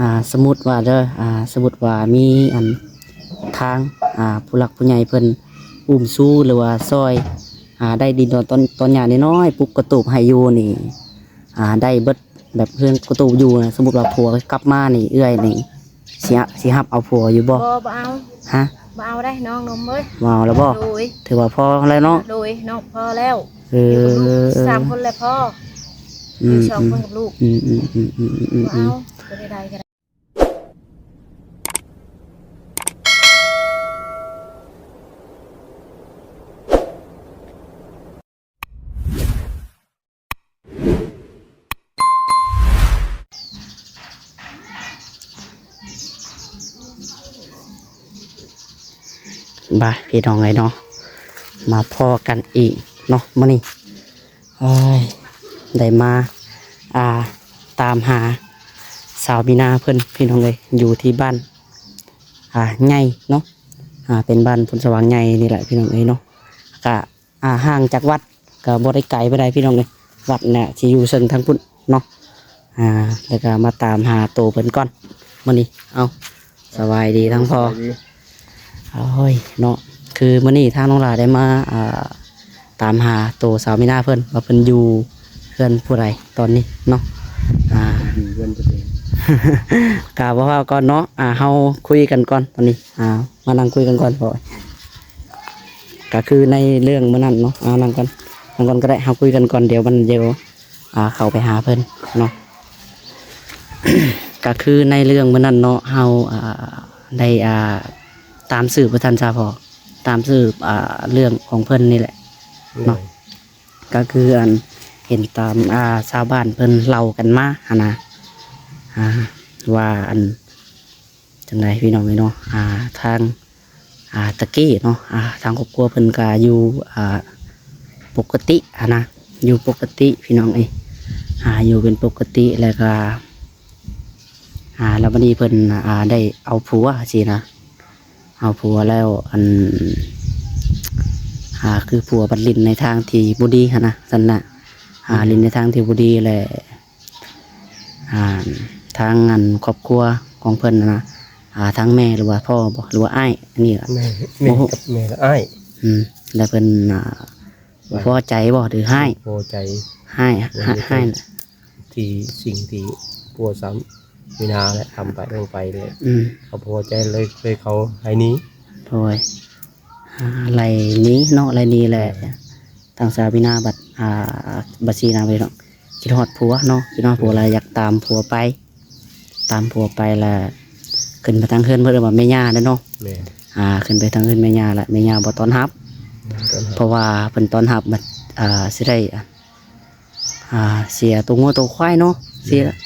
ອ່າ ສົມມຸດວ່າເດີ ອ່າ ສົມມຸດວ່າມີອັນທາງ ອ່າ ຜູ້ຫຼັກຜູ້ໃຫຍ່ເພິ່ນອຸ້ມຊູ ຫຼືວ່າຊ່ອຍ ອ່າ ໄດ້ດິນດອນຕອນ ຕອນຫຍ້ານ້ອຍໆ ປຸກກະຕູບໃຫ້ຢູ່ນີ້ ອ່າ ໄດ້ເບິດ ແບບເຮືອນກະຕູບຢູ່ນະ. ສົມມຸດວ່າຜົວກັບມານີ້ ເອື້ອຍນີ້ຊິ ຊິຮັບເອົາຜົວຢູ່ບໍ່? ບໍ່ ບໍ່ເອົາ. ຮະ? ບໍ່ເອົາເດ້ນ້ອງນົມເອີຍ. ບໍ່ເອົາແລ້ວບໍ່? ໂດຍ. ຖືວ່າພໍແລ້ວເນາະ. ໂດຍ ນ້ອງພໍແລ້ວ. ເອີ ຢູ່ກັບລູກສາມຄົນແລ້ວພໍ. ອືມ ຢູ່ສອງຄົນກັບລູກ. ອືມໆໆໆໆ ບໍ່ເອົາ ບໍ່ໄດ້ໃດກໍໄດ້. ບາຍ ພີ່ນ້ອງເອີຍເນາະ ມາພໍ້ກັນອີກເນາະມື້ນີ້. ໂອ້ຍ ໄດ້ມາ ອ່າ ຕາມຫາສາວມີນາເພິ່ນ ພີ່ນ້ອງເອີຍ ຢູ່ທີ່ບ້ານ ອ່າ ໃຫຍ່ເນາະ ອ່າ ເປັນບ້ານໂພນສະຫວ່າງໃຫຍ່ນີ້ແຫຼະ ພີ່ນ້ອງເອີຍເນາະ. ກະ ອ່າ ຫ່າງຈາກວັດກໍບໍ່ໄດ້ໄກປານໃດ ພີ່ນ້ອງເອີຍ. ວັດນະຊິຢູ່ເຊິ່ງທາງພຸ້ນເນາະ. ອ່າ ແລ້ວກໍມາຕາມຫາໂຕເພິ່ນກ່ອນມື້ນີ້. ເອົ້າ ສະບາຍດີທັງພໍ່. ສະບາຍດີ. ໂອ້ຍເນາະ ຄືມື້ນີ້ທາງນ້ອງຫຼ້າໄດ້ມາ ອ່າ ຕາມຫາໂຕສາວມີນາເພິ່ນ ວ່າເພິ່ນຢູ່ເຮືອນຜູ້ໃດຕອນນີ້ເນາະ. ອ່າ ຢູ່ເຮືອນຕົວເອງ. ກະບໍ່ເວົ້າກ່ອນເນາະ ອ່າ ເຮົາຄຸຍກັນກ່ອນຕອນນີ້. ອ່າ ມານັ່ງຄຸຍກັນກ່ອນ ເພາະ ກະຄືໃນເລື່ອງມື້ນັ້ນເນາະ ອ່າ ນັ່ງກ່ອນ ນັ່ງກ່ອນກໍໄດ້ ເຮົາຄຸຍກັນກ່ອນ ດຽວມັນ ດຽວ ອ່າ ເຂົ້າໄປຫາເພິ່ນເນາະ. ກະຄືໃນເລື່ອງມື້ນັ້ນເນາະ ເຮົາ ອ່າ ໄດ້ ອ່າ ຕາມສືບວ່າຊັ້ນຊະພໍ່ ຕາມສືບ ອ່າ ເລື່ອງຂອງເພິ່ນນີ້ແຫຼະເນາະ. ໂດຍ. ກະຄືອັນເຫັນຕາມ ອ່າ ຊາວບ້ານເພິ່ນເລົ່າກັນມາຫັ້ນນະ ອ່າ ວ່າອັນ ຈັ່ງໃດພີ່ນ້ອງເອີຍເນາະ ອ່າ ທາງ ອ່າ ຕະກີ້ເນາະ ອ່າ ທາງຄອບຄົວເພິ່ນກະຢູ່ ອ່າ ປົກກະຕິຫັ້ນນະ ຢູ່ປົກກະຕິພີ່ນ້ອງເອີຍ ອ່າ ຢູ່ເປັນປົກກະຕິ ແລ້ວກະ ອ່າ ແລ້ວບັດນີ້ເພິ່ນ ອ່າ ໄດ້ເອົາຜົວຊີ້ນະ ເອົາຜົວແລ້ວ ອັນ ອ່າ ຄືຜົວບັດຫຼິ້ນໃນທາງທີ່ບໍ່ດີຫັ້ນນະ ຊັ້ນນະ ອ່າ ຫຼິ້ນໃນທາງທີ່ບໍ່ດີແລ້ວ ອ່າ ທາງອັນຄອບຄົວຂອງເພິ່ນນະ ອ່າ ທາງແມ່ ຫຼືວ່າພໍ່ບໍ ຫຼືວ່າອ້າຍ ອັນນີ້ ແມ່ ແມ່ ບໍ່ຮູ້ ກັບແມ່ ແລະ ອ້າຍ ອືມ ແລ້ວເພິ່ນ ອ່າ ບໍ່ພໍໃຈບໍ ຫຼືຮ້າຍ? ບໍ່ພໍໃຈ ຮ້າຍ ຮ້າຍ ທີ່ສິ່ງທີ່ຜົວສາມີນາແຫຼະ ທຳໄປລົງໄປເລີຍ ອືມ ເຂົາບໍ່ພໍໃຈເລີຍ ເລີຍເຂົາໄລ່ໜີ ໂດຍ ອ່າ ໄລ່ໜີເນາະ ໄລ່ໜີແຫຼະ ແມ່ນ ທາງສາມີນາບັດ ອ່າ ບັດຊີ້ນະ ໄປເນາະ ຄິດຮອດຜົວເນາະ ຄິດຮອດຜົວ ແມ່ນ ແລ້ວຢາກຕາມຜົວໄປ ຕາມຜົວໄປແລ້ວ ຂຶ້ນໄປທາງເຮືອນເພິ່ນ ເອີ້ນວ່າແມ່ຍ່າເດ້ເນາະ ແມ່ນ ອ່າ ຂຶ້ນໄປທາງເຮືອນແມ່ຍ່າແລ້ວ ແມ່ຍ່າບໍ່ຕ້ອນຮັບ ບໍ່ຕ້ອນຮັບ ເພາະວ່າເພິ່ນຕ້ອນຮັບບັດ ອ່າ ຊິໄດ້ ອ່າ ເສຍໂຕງົວໂຕຄວາຍເນາະ ເສຍ ແມ່ນ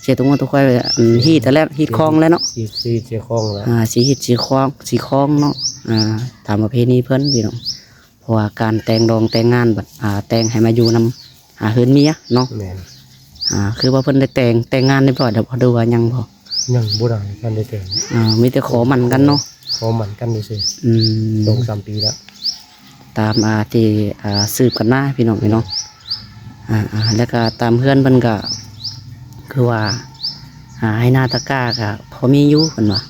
ເສຍໂຕງົວໂຕຄວາຍ ອັນ ຮີດແລ້ວ ຮີດຄອງແລ້ວເນາະ ຮີດ ຮີດເສຍຄອງແລ້ວ ອ່າ ຊິຮີດເສຍຄອງ ເສຍຄອງເນາະ ອ່າ ຕາມປະເພນີເພິ່ນພີ່ນ້ອງ ເພາະວ່າການແຕ່ງດອງແຕ່ງງານບັດ ອ່າ ແຕ່ງໃຫ້ມາຢູ່ນຳ ອ່າ ເຮືອນເມຍເນາະ ແມ່ນ ອ່າ ຄືວ່າເພິ່ນໄດ້ແຕ່ງ ແຕ່ງງານຮຽບຮ້ອຍແລ້ວບໍ່ ຫຼືວ່າຍັງບໍ່? ຍັງບໍ່ໄດ້ ທັນໄດ້ແຕ່ງ ອ່າ ມີແຕ່ຂໍໝັ້ນກັນເນາະ ຂໍໝັ້ນກັນຊື່ໆ ອືມ ສອງສາມປີແລ້ວ ຕາມ ອ່າ ທີ່ ອ່າ ສືບກັນມາພີ່ນ້ອງເອີຍເນາະ ອ່າໆ ແລ້ວກໍຕາມເຮືອນເພິ່ນກໍຄືວ່າ ອ່າ ໄຮ່ນາຕາກ້າກໍພໍມີຢູ່ ເພິ່ນວ່າ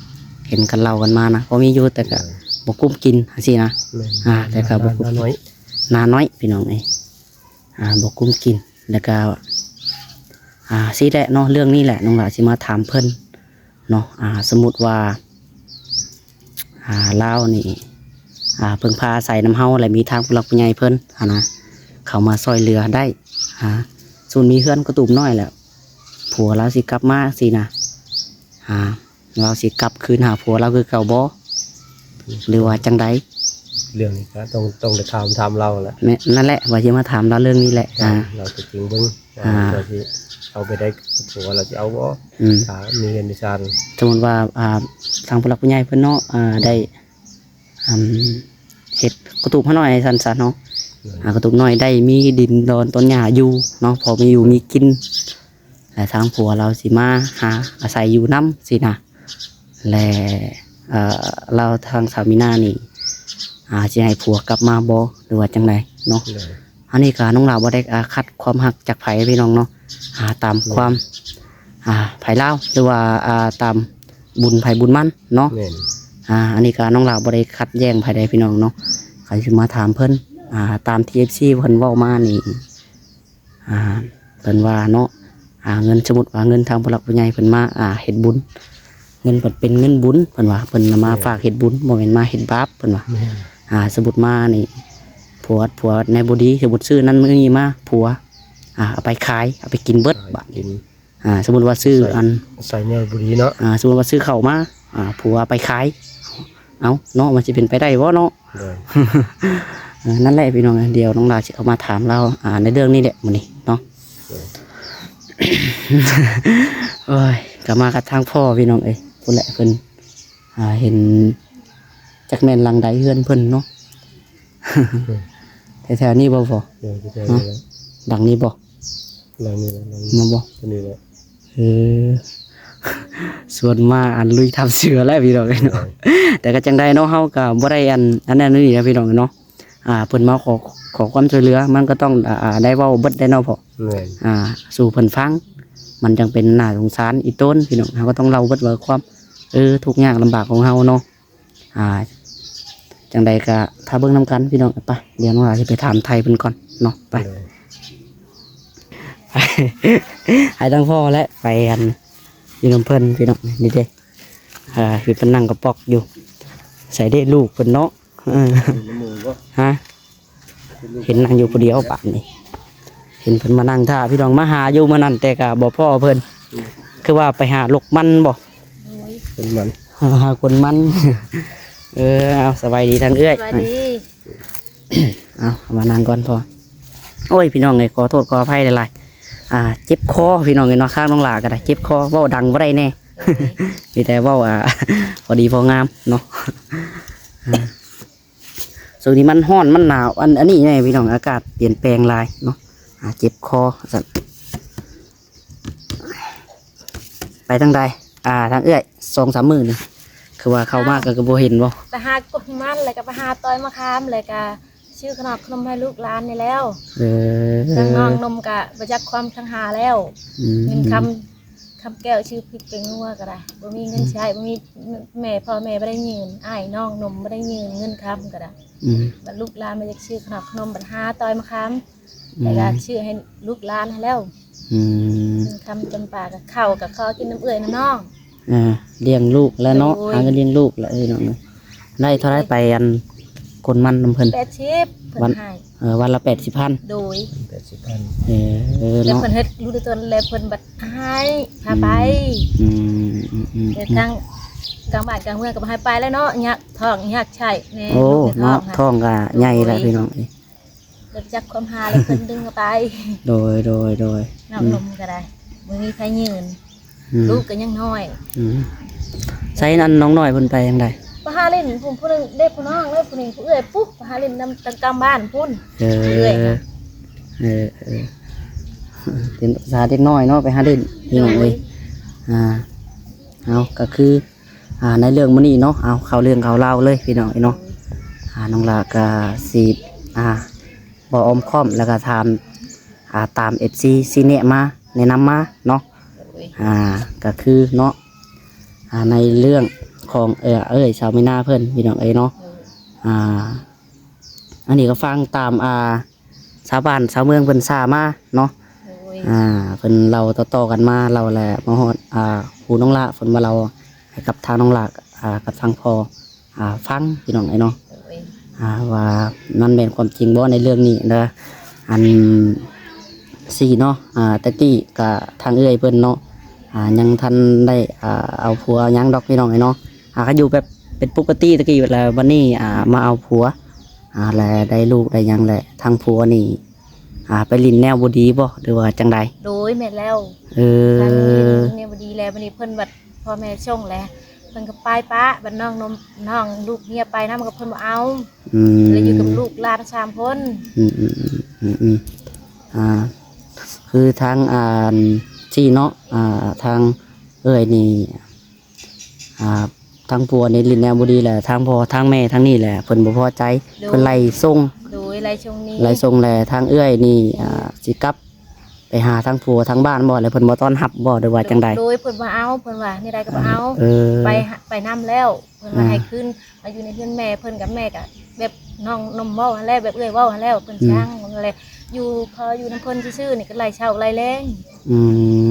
ເຫັນກັນເລົ່າກັນມານະ ພໍມີຢູ່ ແຕ່ກໍ ເອີ ບໍ່ກຸ້ມກິນຈັ່ງຊີ້ນະ ແມ່ນ ອ່າ ແຕ່ກໍບໍ່ກຸ້ມ ນານ້ອຍ ນານ້ອຍພີ່ນ້ອງເອີຍ ອ່າ ບໍ່ກຸ້ມກິນ ແລ້ວກໍ ອ່າ ຊີ້ແຫຼະເນາະ ເລື່ອງນີ້ແຫຼະ ນ້ອງຫຼ້າຊິມາຖາມເພິ່ນເນາະ ອ່າ ສົມມຸດວ່າ ອ່າ ລາວນີ້ ອ່າ ເພິ່ງພາອາໄສນຳເຮົາ ແລະ ມີທາງຜູ້ຫຼັກຜູ້ໃຫຍ່ເພິ່ນຫັ້ນນະ ເຂົ້າມາຊ່ອຍເຫຼືອໄດ້ ອ່າ ສົມມຸດມີເຮືອນກະຕູບນ້ອຍແລ້ວ ຜົວລາວຊິກັບມາຊີ້ນະ ອ່າ ລາວຊິກັບຄືນຫາຜົວລາວຄືເກົ່າບໍ່ ຫຼືວ່າຈັ່ງໃດ? ເລື່ອງນີ້ກໍຕ້ອງ ຕ້ອງໄດ້ຖາມ ຖາມລາວແຫຼະ ແມ່ນ ນັ້ນແຫຼະ ວ່າຊິມາຖາມລາວເລື່ອງນີ້ແຫຼະ ອ່າ ລາວຕົວຈິງເບິ່ງວ່າ ອ່າ ລາວຊິເອົາໄປໄດ້ກັບຜົວ ລາວຊິເອົາບໍ່ ອືມ ຖ້າມີເຮືອນມີຊານ ສົມມຸດວ່າ ອ່າ ທາງຜູ້ຫຼັກຜູ້ໃຫຍ່ເພິ່ນເນາະ ອ່າ ໄດ້ ອັນ ເຮັດກະຕູບເຮົາໜ້ອຍຊັ້ນຊະເນາະ ໂດຍ ອ່າ ກະຕູບນ້ອຍໄດ້ມີດິນດອນຕອນຫຍ້າຢູ່ເນາະ ພໍມີຢູ່ມີກິນ ແລະ ທາງຜົວລາວຊິມາຫາອາໄສຢູ່ນຳຊີ້ນະ ແລະ ເອີ ລາວທາງສາມີນານີ້ ອ່າ ຊິໃຫ້ຜົວກັບມາບໍ່ ຫຼືວ່າຈັ່ງໃດເນາະ ໂດຍ ອັນນີ້ກໍນ້ອງຫຼ້າບໍ່ໄດ້ ອ່າ ຂັດຄວາມຮັກຈາກໃຜພີ່ນ້ອງເນາະ ອ່າ ຕາມ ໂດຍ ຄວາມ ອ່າ ໃຜລາວ ຫຼືວ່າ ອ່າ ຕາມບຸນໃຜບຸນມັນເນາະ. ແມ່ນ. ອ່າ ອັນນີ້ກໍນ້ອງຫຼ້າບໍ່ໄດ້ຂັດແຍ້ງໃຜໃດພີ່ນ້ອງເນາະ, ກໍຊິມາຖາມເພິ່ນ ອ່າ ຕາມທີ່ເອັຟຊີເພິ່ນເວົ້າມານີ້ ອ່າ ເພິ່ນວ່າເນາະ ອ່າ ເງິນ ສົມມຸດວ່າເງິນທາງຜູ້ຫຼັກຜູ້ໃຫຍ່ເພິ່ນມາ ອ່າ ເຮັດບຸນ ເງິນເພິ່ນເປັນເງິນບຸນ ເພິ່ນວ່າເພິ່ນນຳມາ ແມ່ນ ຝາກເຮັດບຸນ ບໍ່ແມ່ນມາເຮັດບາບ ເພິ່ນວ່າ. ແມ່ນ. ອ່າ ສົມມຸດມານີ້ ຜົວ ຜົວໃນບໍ່ດີ ສົມມຸດຊື້ນັ້ນມື້ນີ້ມາ ຜົວ ອ່າ ເອົາໄປຂາຍ ເອົາໄປກິນເບິດ ຂາຍ ບາດນີ້ ກິນ. ອ່າ ສົມມຸດວ່າຊື້ ໃສ່ ອັນ ໃສ່ແນວບໍ່ດີເນາະ. ອ່າ ສົມມຸດວ່າຊື້ເຂົ້າມາ ອ່າ ຜົວໄປຂາຍ ເອົ້າເນາະ ມັນຊິເປັນໄປໄດ້ບໍ່ເນາະ? ໂດຍ. ເອີ ນັ້ນແຫຼະພີ່ນ້ອງ ດຽວນ້ອງຫຼ້າຊິເຂົ້າມາຖາມລາວ ອ່າ ໃນເລື່ອງນີ້ແຫຼະມື້ນີ້ເນາະ. ໂດຍ. ໂອ້ຍ ກໍມາກັບທາງພໍ່ພີ່ນ້ອງເອີຍ ພຸ້ນແຫຼະເພິ່ນ ອ່າ ເຫັນ ຈັກແມ່ນຫຼັງໃດເຮືອນເພິ່ນເນາະ. ແຖວໆນີ້ບໍ່ພໍ່? ເອີ ແຖວໆນີ້ແຫຼະ. ຫຼັງນີ້ບໍ່? ຫຼັງນີ້ແຫຼະ ຫຼັງນີ້ ແມ່ນບໍ່? ຕົວນີ້ແຫຼະ. ເອີ ຊວນມາອັນລຸຍຖ້ຳເສືອແລ້ວພີ່ນ້ອງເອີຍເນາະ. ແຕ່ກໍຈັ່ງໃດເນາະ ເຮົາກໍບໍ່ໄດ້ອັນ ອັນນັ້ນອັນນີ້ນະພີ່ນ້ອງເນາະ. ອ່າ ເພິ່ນມາຂໍ ຂໍຄວາມຊ່ວຍເຫຼືອ ມັນກໍຕ້ອງ ອ່າ ໄດ້ເວົ້າເບິດໄດ້ເນາະພໍ່. ແມ່ນ. ອ່າ ສູ່ເພິ່ນຟັງ ມັນຈັ່ງເປັນໜ້າສົງສານອີ່ຕົນພີ່ນ້ອງ. ເຮົາກໍຕ້ອງເລົ່າເບິດວ່າຄວາມ ເອີ ທຸກຍາກລຳບາກຂອງເຮົາເນາະ. ອ່າ ຈັ່ງໃດກໍຖ້າເບິ່ງນຳກັນພີ່ນ້ອງ. ໄປ ດຽວນ້ອງຫຼ້າຊິໄປຖາມໄຖ່ເພິ່ນກ່ອນເນາະ. ໄປ ໂດຍ. ໃຫ້ທາງພໍ່ແຫຼະໄປອັນຢູ່ນຳເພິ່ນພີ່ນ້ອງ. ນີ້ເດ້ ອ່າ ເຫັນເພິ່ນນັ່ງກະປອກຢູ່. ໃສເດ້ລູກເພິ່ນເນາະ? ເອີ ຢູ່ນຳໝູ່ບໍ່? ຮະ? ເຫັນນັ່ງຢູ່ຜູ້ດຽວບາດນີ້ ເຫັນເພິ່ນມານັ່ງຖ້າພີ່ນ້ອງ ມາຫາຢູ່ມື້ນັ້ນ ແຕ່ກະບໍ່ພໍ້ເພິ່ນ. ອືມ. ຄືວ່າໄປຫາລົກມັນບໍ່? ໂດຍ. ຄົນມັນ ຫາ ຫາຄົນມັນ. ເອີ ເອົາ ສະບາຍດີທາງເອື້ອຍ ສະບາຍດີ. ເອົາ ມານັ່ງກ່ອນພໍ່. ໂອ້ຍ ພີ່ນ້ອງເອີຍ ຂໍໂທດຂໍອະໄພຫຼາຍໆ ອ່າ ເຈັບຄໍພີ່ນ້ອງເອີຍເນາະ. ຂ້າງນ້ອງຫຼ້າກໍໄດ້ເຈັບຄໍ ເວົ້າດັງບໍ່ໄດ້ແດ່ ມີແຕ່ເວົ້າ ອ່າ ພໍດີພໍງາມເນາະ. ອ່າ ຊ່ວງນີ້ມັນຮ້ອນມັນໜາວ ອັນ ອັນນີ້ແນ່ພີ່ນ້ອງ ອາກາດປ່ຽນແປງຫຼາຍເນາະ. ອ່າ ເຈັບຄໍວ່າຊັ້ນ. ໄປທາງໃດ? ອ່າ ທາງເອື້ອຍ ສອງສາມມື້ນີ້ ຄືວ່າເຂົ້າມາ ເຈົ້າ ກໍ ກໍບໍ່ເຫັນບໍ່? ໄປຫາກົກມັນ ແລ້ວກໍໄປຫາຕອຍມະຂາມ ແລ້ວກໍຊື້ຂະໜອກຂະໜົມໃຫ້ລູກຫຼານນີ້ແລ້ວ. ເອີ ທາງນ້ອງນົມກໍບໍ່ຈັກຄວາມທາງຫາແລ້ວ. ອືມ. ເງິນຄຳ ຄຳແກ້ວ ຊື້ພິກແກງນົວກໍໄດ້ ບໍ່ມີເງິນໃຊ້. ອືມ. ບໍ່ມີ ແມ່ ພໍ່ແມ່ບໍ່ໄດ້ຍື່ນ ອ້າຍນ້ອງນົມບໍ່ໄດ້ຍື່ນເງິນຄຳກໍໄດ້. ອືມ. ບັດລູກຫຼານມາຢາກຊື້ຂະໜອກຂະໜົມ ບັດຫາຕອຍມະຂາມ ອືມ ແລ້ວກໍຊື້ໃຫ້ລູກຫຼານຫັ້ນແລ້ວ. ອືມ. ເງິນຄຳຈຳປາ ກໍເຂົ້າກໍຂໍກິນນຳເອື້ອຍນຳນ້ອງ. ອ່າ ລ້ຽງລູກແຫຼະເນາະ. ໂດຍ. ຫາເງິນລ້ຽງລູກແຫຼະເອີຍເນາະ. ໄດ້ເທົ່າໃດໄປອັນກົນມັນນຳເພິ່ນ? ແປດສິບ ເພິ່ນໃຫ້. ເອີ ວັນລະແປດສິບພັນ. ໂດຍ. ແປດສິບພັນ. ເອີ ເອີ ແລ້ວເນາະ ເພິ່ນເຮັດຢູ່ໃນຕົນ ແລ້ວເພິ່ນບັດໃຫ້ພາໄປ. ອືມ ອືມ ອືມ ແລ້ວທາງກາງບ້ານກາງເມືອງກໍບໍ່ໃຫ້ໄປແລ້ວເນາະ ຍາກທ້ອງຍາກໄສ້ແນ່. ໂອ້ ເນາະ ທ້ອງກໍໃຫຍ່ແລ້ວ ໂດຍ ພີ່ນ້ອງເອີຍ. ແລ້ວຈັກຄວາມຫາ ແລ້ວເພິ່ນດຶງເອົາໄປ. ໂດຍ ໂດຍ ໂດຍ. ນ້ອງນົມກໍໄດ້ ອືມ ບໍ່ມີໃຜຍື່ນ. ອືມ ລູກກໍຍັງນ້ອຍ. ອືມ ໃສນັ້ນ ນ້ອງນ້ອຍເພິ່ນໄປທາງໃດ? ໄປຫາຫຼິ້ນພຸ້ນ ຜູ້ໜຶ່ງເດ້ ຜູ້ນ້ອງເດ້ ຜູ້ໜຶ່ງ ຜູ້ເອື້ອຍ ປຸບ ໄປຫາຫຼິ້ນນຳທາງກາງບ້ານພຸ້ນ. ເອີ ເອື້ອຍນະ ເອີ ເອີ ເປັນພາສາເດັກນ້ອຍເນາະ ໄປຫາຫຼິ້ນ ພີ່ນ້ອງເອີຍ. ໂດຍ. ອ່າ ເອົາ ກໍຄື ອ່າ ໃນເລື່ອງມື້ນີ້ເນາະ ເອົາ ເຂົ້າເລື່ອງເຂົ້າລາວເລີຍ ພີ່ນ້ອງເອີຍເນາະ. ອ່າ ນ້ອງຫຼ້າກໍຊິ ອ່າ ເວົ້າອ້ອມຄ້ອມ ແລ້ວກໍຖາມ ອ່າ ຕາມເອັຟຊີຊີ້ແນະມາ ແນະນຳມາເນາະ. ໂດຍ. ອ່າ ກໍຄືເນາະ ອ່າ ໃນເລື່ອງຂອງ ເອີ ເອື້ອຍສາວມີນາເພິ່ນ ພີ່ນ້ອງເອີຍເນາະ. ໂດຍ. ອ່າ ອັນນີ້ກໍຟັງຕາມ ອ່າ ຊາວບ້ານຊາວເມືອງເພິ່ນສ້າມາເນາະ. ໂດຍ. ອ່າ ເພິ່ນເລົ່າຕໍ່ໆກັນມາ ເລົ່າແລ້ວມາຮອດ ອ່າ ຫູນ້ອງຫຼ້າ ເພິ່ນມາເລົ່າໃຫ້ກັບທາງນ້ອງຫຼ້າ ອ່າ ກັບທາງພໍ່ ອ່າ ຟັງ ພີ່ນ້ອງເອີຍເນາະ. ໂດຍ. ອ່າ ວ່າມັນແມ່ນຄວາມຈິງບໍ່ໃນເລື່ອງນີ້ເດີ. ອັນຊີ້ເນາະ ອ່າ ແຕ່ກີ້ກະທາງເອື້ອຍເພິ່ນເນາະ ອ່າ ຍັງທັນໄດ້ ອ່າ ເອົາຜົວຫຍັງດອກ ພີ່ນ້ອງເອີຍເນາະ. ອ່າ ກໍຢູ່ແບບເປັນປົກກະຕິແຕ່ກີ້ ແລ້ວບັດນີ້ ອ່າ ມາເອົາຜົວ ອ່າ ແລ້ວໄດ້ລູກໄດ້ຫຍັງ ແລ້ວທາງຜົວນີ້ ອ່າ ໄປຫຼິ້ນແນວບໍ່ດີບໍ່ ຫຼືວ່າຈັ່ງໃດ? ໂດຍ ແມ່ນແລ້ວ. ເອີ ທາງນີ້ແນວບໍ່ດີແລ້ວ ບັດນີ້ເພິ່ນບັດ ພໍ່ແມ່ສົ່ງແຫຼະ ເພິ່ນກໍໄປປະ ບັດນ້ອງນົມ ນ້ອງລູກເມຍໄປນຳ ກໍເພິ່ນບໍ່ເອົາ. ອືມ ແລ້ວຢູ່ກັບລູກຫຼານສາມຄົນ. ອືມໆໆໆ ອ່າ ຄືທາງ ອ່າ ຊີ້ເນາະ ອ່າ ທາງເອື້ອຍນີ້ ອ່າ ທາງຜົວນີ້ຫຼິ້ນແນວບໍ່ດີແຫຼະ ທາງພໍ່ທາງແມ່ທາງນີ້ແຫຼະ ເພິ່ນບໍ່ພໍໃຈ. ໂດຍ. ເພິ່ນໄລ່ສົ່ງ. ໂດຍ ໄລ່ສົ່ງນີ້ ໄລ່ສົ່ງແຫຼະ ທາງເອື້ອຍນີ້ ໂດຍ ອ່າ ຊິກັບ ໄປຫາທາງຜົວທາງບ້ານບໍ່ ແລ້ວເພິ່ນບໍ່ຕ້ອນຮັບບໍ່ ຫຼືວ່າຈັ່ງໃດ? ໂດຍ ເພິ່ນບໍ່ເອົາ ເພິ່ນວ່າແນວໃດກໍບໍ່ເອົາ. ເອີ ໄປຫາ ໄປນຳແລ້ວ ເພິ່ນວ່າໃຫ້ຄືນມາຢູ່ໃນເຮືອນແມ່ເພິ່ນກັບແມ່ກະແບບນ້ອງນົມເວົ້າຫັ້ນແຫຼະ ແບບເອື້ອຍເວົ້າຫັ້ນແຫຼະ ເພິ່ນຊ່າງນັ້ນແຫຼະ ຢູ່ ພໍຢູ່ນຳເພິ່ນຊື່ໆ ນີ້ກໍໄລ່ເຊົ່າໄລ່ແລງ. ອື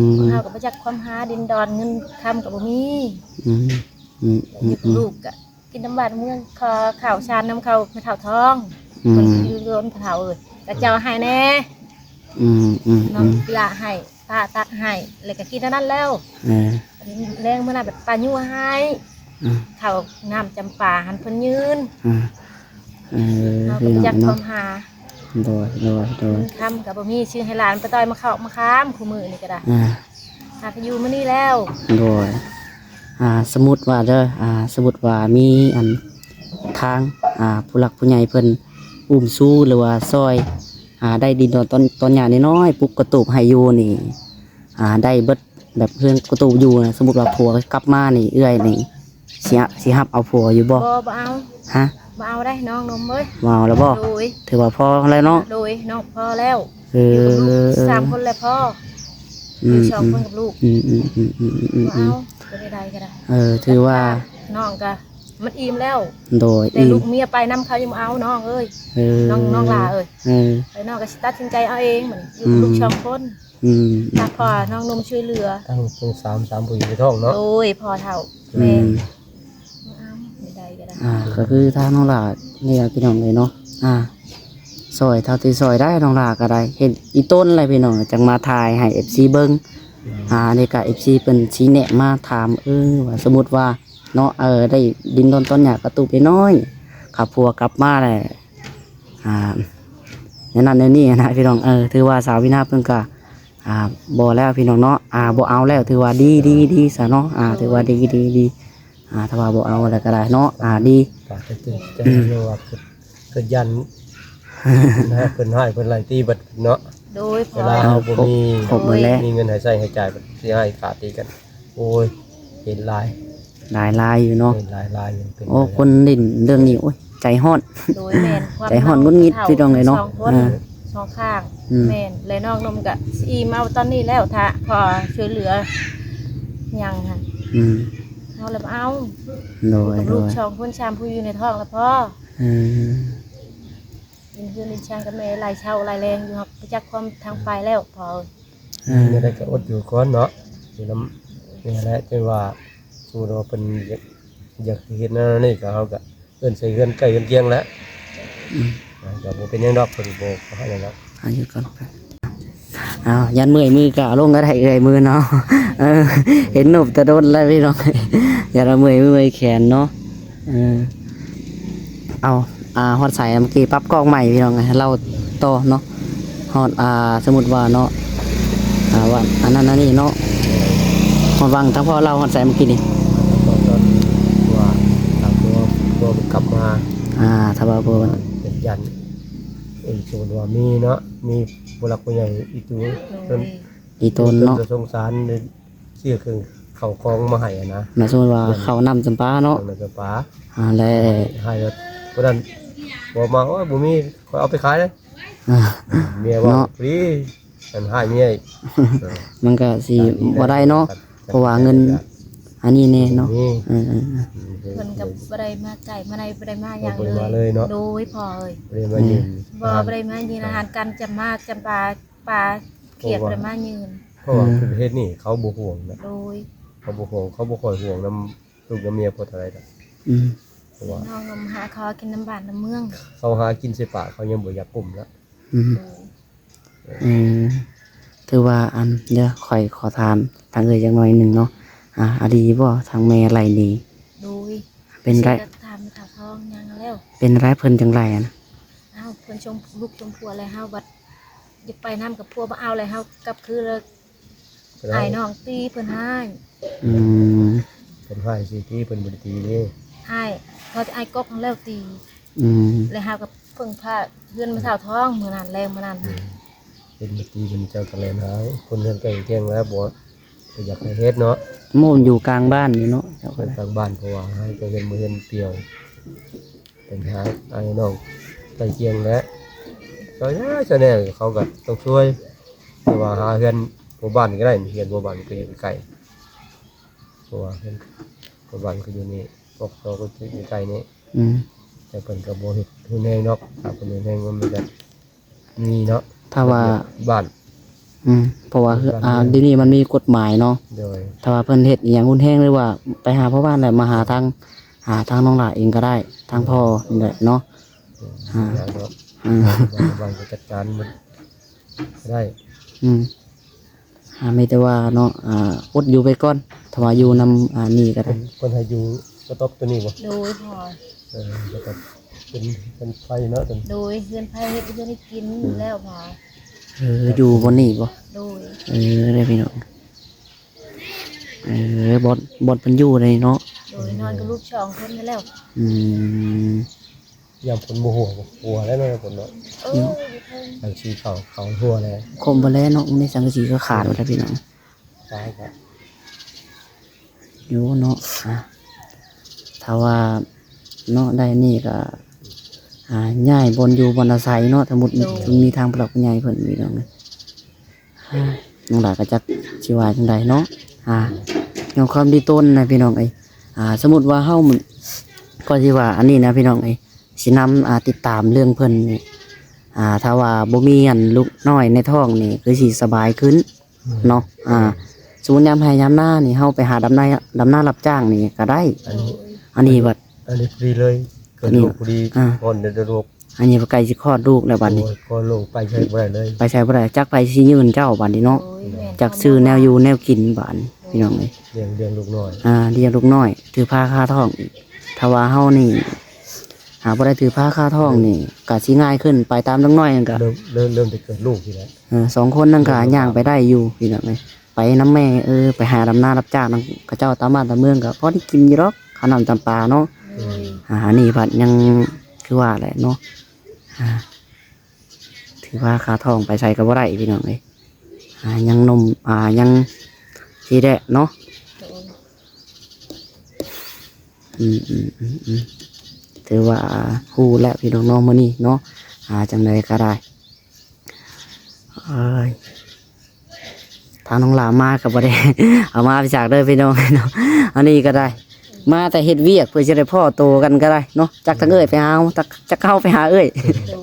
ມ ເຮົາກໍບໍ່ຈັກຄວາມຫາດິນດອນ ເງິນຄຳກໍບໍ່ມີ. ອືມ ອືມ ອືມ ຢູ່ກັບລູກກະ ກິນນຳບ້ານເມືອງ ຂໍເຂົ້າສານນຳເຂົາແມ່ເຖົ້າທອງ. ອືມ ເພິ່ນຢູ່ໂດນພໍ່ເຖົ້າເອີຍ ກະເຈົ້າໃຫ້ແດ່. ອືມ ອືມ ນ້ອງ ອືມ ກິລາໃຫ້ ປ້າຕັກໃຫ້ ແລ້ວກະກິນອັນນັ້ນແລ້ວ. ເອີ ແລງມື້ນັ້ນບັດປ້າຍູ້ໃຫ້. ອືມ ເຂົ້ານ້ຳຈຳປາຫັ້ນເພິ່ນຍື່ນ. ອືມ ເອີ ເຮົາກໍບໍ່ຈັກຄວາມຫາ. ໂດຍ ໂດຍ ໂດຍ ເງິນຄຳກໍບໍ່ມີ ຊື້ໃຫ້ຫຼານໄປຕ່ອຍມາເຂົ້າມາຄາມ ຄູ່ມື້ນີ້ກໍໄດ້. ອ່າ ຫາກະຢູ່ມື້ນີ້ແລ້ວ. ໂດຍ ອ່າ ສົມມຸດວ່າເດີ ອ່າ ສົມມຸດວ່າມີອັນທາງ ອ່າ ຜູ້ຫຼັກຜູ້ໃຫຍ່ເພິ່ນອຸ້ມຊູ ຫຼືວ່າຊ່ອຍ ອ່າ ໄດ້ດິນດອນຕອນ ຕອນຫຍ້ານ້ອຍໆ ປຸກກະຕູບໃຫ້ຢູ່ນີ້ ອ່າ ໄດ້ເບິດ ແບບເຮືອນກະຕູບຢູ່ນະ ສົມມຸດວ່າຜົວກັບມານີ້ ເອື້ອຍນີ້ ຊິ ຊິຮັບເອົາຜົວຢູ່ບໍ່? ບໍ່ ບໍ່ເອົາ. ຮະ? ບໍ່ເອົາໄດ໋ນ້ອງນົມເອີຍ. ບໍ່ເອົາແລ້ວບໍ່? ໂດຍ ຖືວ່າພໍແລ້ວເນາະ. ໂດຍ ນ້ອງພໍແລ້ວ. ເອີ ຢູ່ກັບລູກສາມຄົນແລ້ວພໍ. ອືມ ຢູ່ສອງຄົນກັບລູກ. ອືມ ອືມ ບໍ່ເອົາ ເປັນໃດກໍໄດ້. ເອີ ຖືວ່ານ້ອງກໍມັນອີ່ມແລ້ວ. ໂດຍ ແຕ່ລູກເມຍໄປນຳເຂົາຍັງບໍ່ເອົານ້ອງເອີຍ. ເອີ ນ້ອງ ນ້ອງຫຼ້າເອີຍ. ເອີ ແລ້ວນ້ອງກໍຊິຕັດສິນໃຈເອົາເອງບັດນີ້ ຢູ່ກັບລູກສອງຄົນ. ອືມ ຖ້າພໍ່ນ້ອງນົມຊ່ວຍເຫຼືອ ທັງ ທັງສາມ ສາມຜູ້ຢູ່ໃນທ້ອງເນາະ. ໂດຍ ພໍ່ເຖົ້າ ອືມ ແມ່ນ. ບໍ່ເອົາ ໃດໆກໍໄດ້. ອ່າ ກໍຄືທາງນ້ອງຫຼ້ານີ້ລະພີ່ນ້ອງເອີຍເນາະ ອ່າ ຊ່ອຍເທົ່າທີ່ຊ່ອຍໄດ້ ນ້ອງຫຼ້າກໍໄດ້ ເຮັດອີ່ຕົນແຫຼະພີ່ນ້ອງ ຈັ່ງມາຖ່າຍໃຫ້ເອັຟຊີເບິ່ງ. ອືມ ອ່າ ອັນນີ້ກໍເອັຟຊີເພິ່ນຊີ້ແນະມາຖາມ ເອີ ວ່າສົມມຸດວ່າເນາະ ເອີ ໄດ້ດິນດອນຕອນຫຍ້າກະຕູບນ້ອຍໆ ຖ້າຜົວກັບມາແລ້ວ ອ່າ ແນວນັ້ນແນວນີ້ນະພີ່ນ້ອງ. ເອີ ຖືວ່າສາວວິນາເພິ່ນກະ ອ່າ ບໍ່ແລ້ວພີ່ນ້ອງເນາະ ອ່າ ບໍ່ເອົາແລ້ວ ຖືວ່າດີ ດີ ດີຊະເນາະ ອ່າ ຖືວ່າດີ ດີ ດີ ອ່າ ຖ້າວ່າບໍ່ເອົາແລ້ວກໍໄດ້ເນາະ ອ່າ ດີ. ກໍຄື ຄືວ່າ ຄືຢ້ານນະ ເພິ່ນຮ້າຍເພິ່ນໄລ່ຕີບັດເນາະ. ໂດຍ ເວລາເຮົາບໍ່ມີ ຄົບໝົດແລ້ວ ມີເງິນໃຫ້ໃຊ້ໃຫ້ຈ່າຍ ຊິຮ້າຍກາດຕີກັນ. ໂອ້ຍ ເຫັນຫຼາຍ ຫຼາຍໆຢູ່ເນາະ ເຫັນຫຼາຍໆຢູ່. ໂອ້ ຄົນຫຼິ້ນເລື່ອງນີ້ ໂອ້ຍ ໃຈຮ້ອນ. ໂດຍ ແມ່ນ ຄວາມ ໃຈຮ້ອນ ຫງຸດຫງິດ ພີ່ນ້ອງເອີຍເນາະ ສອງຄົນ ເອີ ສອງຂ້າງ. ອືມ ແມ່ນ ແລະນ້ອງນົມກະຊິອີ່ມເອົາຕອນນີ້ແລ້ວ ຖ້າພໍຊ່ວຍເຫຼືອຫຍັງຫັ້ນ. ອືມ ເຮົາລະບໍ່ເອົາ. ໂດຍ ລູກສອງຄົນ ສາມຜູ້ຢູ່ໃນທ້ອງລະພໍ. ເອີ ເປັນເຮືອນເປັນຊານກັບແມ່ ຫຼາຍເຊົ້າຫຼາຍແລງຢູ່ ເຮົາໄປຈັກຄວາມທາງໄປແລ້ວພໍ. ເອີ ແນວໃດກໍອົດຢູ່ກ່ອນເນາະ ຢູ່ນຳແມ່ແຫຼະ. ຈັ່ງວ່າສົມມຸດວ່າເພິ່ນຢາກ ຢາກເຮັດແນວນັ້ນນີ້ ກໍເຮົາກໍເອີ້ນໃສ່ເຮືອນໃກ້ເຮືອນຄຽງແຫຼະ. ອືມ ອ່າ ກໍບໍ່ເປັນຫຍັງດອກ ເພິ່ນບໍ່ ບໍ່ໃຫ້ຫຍັງດອກ. ອ່າ ຢູ່ກ່ອນ ອ້າວ ຢ້ານເມື່ອຍມືກໍເອົາລົງກໍໄດ້ເອື້ອຍ ມືເນາະ. ເອີ ເຫັນນົບແຕ່ດົນແລ້ວພີ່ນ້ອງ ຢ້ານວ່າເມື່ອຍມືເມື່ອຍແຂນເນາະ. ເອີ ເອົາ ອ່າ ຮອດໃສ ເມື່ອກີ້ປັບກ້ອງໃໝ່ພີ່ນ້ອງ ເລົ່າຕໍ່ເນາະ. ຮອດ ອ່າ ສົມມຸດວ່າເນາະ ອ່າ ວ່າອັນນັ້ນອັນນີ້ເນາະ ຮອດຫວ່າງທາງພໍ່ເລົ່າຮອດໃສເມື່ອກີ້ນີ້? ຕອນ ຕອນວ່າ ຖ້າຜົວ ຜົວກັບມາ ອ່າ ຖ້າວ່າບໍ່ ເປັນຫຍັງ ເອີ ສົມມຸດວ່າມີເນາະ ມີຜູ້ຫຼັກຜູ້ໃຫຍ່ອີ່ຕູ ໂດຍ ອີ່ຕົນເນາະ ເພິ່ນກໍສົງສານ ຊື້ເຄື່ອງເຂົ້າຂອງມາໃຫ້ຫັ້ນນະ. ແມ່ນ ສົມມຸດວ່າເຂົ້ານ້ຳຈຳປາເນາະ ເຂົ້ານ້ຳຈຳປາ ອ່າ ແລ້ວໃຫ້ ໃຫ້ແບບຜູ້ນັ້ນບອກມາ ໂອ້ຍ ບໍ່ມີ ຂ້ອຍເອົາໄປຂາຍເດ້. ອ່າ ເມຍເວົ້າ ເນາະ ພໍດີ ອັນຮ້າຍເມຍອີກ. ເອີ ມັນກໍຊິບໍ່ໄດ້ເນາະ ເພາະວ່າເງິນອັນນີ້ແນ່ເນາະ. ເອີ ເອີ ເອີ ເພິ່ນກໍບໍ່ໄດ້ມາໃກ້ມາໃນ ບໍ່ໄດ້ມາຫຍັງເລີຍ ບໍ່ໄດ້ມາເລີຍເນາະ. ໂດຍ ພໍ່ເອີຍ ບໍ່ໄດ້ມາຢືມ ບໍ່ ບໍ່ໄດ້ມາຢືມອາຫານການຈຳມາຈຳປາ ປາຂຽດ ບໍ່ໄດ້ມາຢືມ ເພາະວ່າ ເອີ ປະເທດນີ້ເຂົາບໍ່ຫ່ວງນະ. ໂດຍ ເຂົາບໍ່ຫ່ວງ ເຂົາບໍ່ຄ່ອຍຫ່ວງນຳລູກນຳເມຍພໍເທົ່າໃດດອກ. ອືມ ເພາະວ່ານ້ອງນຳຫາເຂົ້າກິນນຳບ້ານນຳເມືອງ ເຂົາຫາກິນໃສ່ປາກ ເຂົາຍັງບໍ່ຢາກກຸ້ມນະ. ອືມ ໂດຍ ເອີ ຖືວ່າ ອັນ ດຽວຂ້ອຍຂໍຖາມທາງເອື້ອຍຈັກໜ້ອຍໜຶ່ງເນາະ ອ່າ ອາ ດີບໍ່ ທາງແມ່ໄລ່ໜີ? ໂດຍ ເປັນໄດ້ ຊິຖາມແມ່ເຖົ້າທອງຫຍັງແລ້ວ ເປັນໄດ້ເພິ່ນຈັ່ງໄລ່ຫັ້ນນະ? ອ້າວ ເພິ່ນຊົງລູກຊົງຜົວແລ້ວ ເຮົາບັດຢາກໄປນຳກັບຜົວບໍ່ເອົາແລ້ວ ເຮົາກັບຄືແລ້ວ ອ້າຍນ້ອງຕີ ເພິ່ນຮ້າຍ. ອືມ ເພິ່ນຮ້າຍຊິຕີ ເພິ່ນບໍ່ໄດ້ຕີເດ້ ອ້າຍ ເຮົາແຕ່ອ້າຍກົກຫັ້ນແລ້ວຕີ. ອືມ ແລ້ວເຮົາກໍເພິ່ງພາເຮືອນແມ່ເຖົ້າທອງມື້ນັ້ນ ແລງມື້ນັ້ນ. ອືມ ເຫັນບໍ່ຕີ ເພິ່ນເຈົ້າກໍແລ່ນຫາຄົນເຮືອນໃກ້ຄຽງແລ້ວ ບໍ່ ບໍ່ຢາກໃຫ້ເຮັດເນາະ. ໂມນຢູ່ກາງບ້ານນີ້ເນາະ ເຈົ້າກໍໄດ້ ກາງບ້ານ ເພາະວ່າໃຫ້ກໍເຮືອນບໍ່ເຫັນປ່ຽວ ເປັນຫາອ້າຍນ້ອງໃກ້ຄຽງແຫຼະ ຊ່ວຍແດ່ ຊ່ວຍແດ່ ເຂົາກໍຕ້ອງຊ່ວຍ. ຫຼືວ່າຫາເຮືອນພໍ່ບ້ານກໍໄດ້ ເຮືອນພໍ່ບ້ານກໍຢູ່ໃກ້ໆ ເພາະວ່າເຮືອນພໍ່ບ້ານກໍຢູ່ນີ້ ອອກໂຕກໍຢູ່ໃກ້ໆນີ້ ອືມ ແຕ່ເພິ່ນກໍບໍ່ເຮັດຮຸນແຮງດອກ ຖ້າເພິ່ນຮຸນແຮງມັນກໍມີເນາະ ຖ້າວ່າບ້ານ ອືມ ເພາະວ່າ ບ້ານ ອ່າ ເຮືອນ ດຽວນີ້ມັນມີກົດໝາຍເນາະ ໂດຍ ຖ້າວ່າເພິ່ນເຮັດອີ່ຫຍັງຮຸນແຮງ ຫຼືວ່າໄປຫາພໍ່ບ້ານ ແລ້ວມາຫາທາງ ຫາທາງນ້ອງຫຼ້າເອງກໍໄດ້ ທາງພໍ່ນີ້ແຫຼະເນາະ ໂດຍ ອ່າ ຢ່າງເນາະ ອ່າ ບ້ານ ບ້ານກໍຈັດການມັນ ໄດ້ ອືມ ອ່າ ມີແຕ່ວ່າເນາະ ອ່າ ອົດຢູ່ໄປກ່ອນ ຖ້າວ່າຢູ່ນຳ ອ່າ ນີ້ກໍໄດ້ ເພິ່ນ ເພິ່ນໃຫ້ຢູ່ກະຕອບໂຕນີ້ບໍ່? ໂດຍພໍ່ ເອີ ກະຕອບເປັນ ເປັນໄຟເນາະ ໂຕນີ້ ໂດຍ ເຮືອນໄຟເຮັດເຮືອນໃຫ້ກິນ ອືມ ແລ້ວພໍ່ ເອີ ຢູ່ບ່ອນນີ້ບໍ່? ໂດຍ ເອີ ເດ້ພີ່ນ້ອງ ເອີ ບ່ອນ ບ່ອນເພິ່ນຢູ່ໃດເນາະ ໂດຍ ນອນກັບລູກສອງຄົນນັ້ນແຫຼ້ວ ອືມ ຍາມຝົນບໍ່ຫົວ ບໍ່ຫົວແລ້ວເນາະ ຍາມຝົນເນາະ ເອີ ເນາະ ອັນສີຂາວ ຂາວຫົວແລ້ວ ຄົມບໍ່ແລ້ວເນາະ ນີ້ສັງກະສີກໍຂາດໝົດແລ້ວພີ່ນ້ອງ ຕາຍແລ້ວ ຢູ່ເນາະ ອ່າ ຖ້າວ່າເນາະ ໄດ້ນີ້ກໍ ອ່າ ຍ້າຍບ່ອນຢູ່ບ່ອນອາໄສເນາະ ສົມມຸດ ໂດຍ ມີທາງຜູ້ຫຼັກຜູ້ໃຫຍ່ເພິ່ນ ພີ່ນ້ອງ ອ່າ ນ້ອງຫຼ້າກໍຈັກຊິວ່າຈັ່ງໃດເນາະ ອ່າ ຍອມຄວາມດີຕົນນະພີ່ນ້ອງເອີຍ ອ່າ ສົມມຸດວ່າເຮົາ ກໍຊິວ່າອັນນີ້ນະພີ່ນ້ອງເອີຍ ຊິນຳ ອ່າ ຕິດຕາມເລື່ອງເພິ່ນນີ້ ອ່າ ຖ້າວ່າບໍ່ມີອັນລູກນ້ອຍໃນທ້ອງນີ້ ຄືຊິສະບາຍຂຶ້ນ ອືມ ເນາະ ອ່າ ສົມມຸດຍາມໄຮ່ຍາມນານີ້ ເຮົາໄປຫາດຳນາ ດຳນາຮັບຈ້າງນີ້ກໍໄດ້ ອັນນີ້ ອັນນີ້ບັດ ອັນນີ້ພໍດີເລີຍ ເກີດລູກພໍດີ ອ່າ ຄອດໄດ້ລູກ ອັນນີ້ໃກ້ຊິຄອດລູກແລ້ວບັດນີ້ ໂອ້ຍ ຄອດລູກໄປໃສບໍ່ໄດ້ເລີຍ ໄປໃສບໍ່ໄດ້ ຈັກໃຜຊິຍື່ນເຈົ້າບັດນີ້ເນາະ ໂອ້ຍ ແມ່ນ ຈັກຊື້ແນວຢູ່ແນວກິນບາດນີ້ ພີ່ນ້ອງເອີຍ ລ້ຽງ ລ້ຽງລູກນ້ອຍ ອ່າ ລ້ຽງລູກນ້ອຍ ຖືພາຄາທ້ອງອີກ ຖ້າວ່າເຮົານີ້ຫາບໍ່ໄດ້ຖືພາຄາທ້ອງນີ້ ກໍຊິງ່າຍຂຶ້ນ ໄປຕາມເດັກນ້ອຍນັ້ນກໍ ເລີ່ມ ເລີ່ມ ເລີ່ມແຕ່ເກີດລູກນີ້ແຫຼະ ເອີ ສອງຄົນນັ້ນກໍ ເລີ່ມ ຍ່າງໄປໄດ້ຢູ່ ພີ່ນ້ອງເອີຍ ໄປນຳແມ່ ເອີ ໄປຫາດຳນາຮັບຈ້າງນຳເຂົາເຈົ້າຕາມບ້ານຕາມເມືອງ ກໍພໍໄດ້ກິນຢູ່ດອກ ຄ່ານ້ຳຈຳປາເນາະ ໂດຍ ອ່າ ອັນນີ້ພັດຍັງຄືວ່າແຫຼະເນາະ ອ່າ ຖືພາຄາທ້ອງໄປໃສກໍບໍ່ໄດ້ ພີ່ນ້ອງເອີຍ ອ່າ ຍັງໜຸ່ມ ອ່າ ຍັງຊີ້ແດະເນາະ ໂດຍ ອືມ ອືມ ອືມ ອືມ ຖືວ່າຮູ້ແລ້ວພີ່ນ້ອງເນາະ ມື້ນີ້ເນາະ ອ່າ ຈັ່ງໃດກໍໄດ້ ເອີຍ ທາງນ້ອງຫຼ້າມາກໍບໍ່ໄດ້ເອົາມາໄປຈາກເດີພີ່ນ້ອງເນາະ ອັນນີ້ກໍໄດ້ ມາແຕ່ເຮັດວຽກເພື່ອຈະໄດ້ພໍ້ໂຕກັນກໍໄດ້ເນາະ ຈັກທາງເອື້ອຍໄປຫາ ຈັກ ຈັກເຮົາໄປຫາເອື້ອຍ ໂດຍ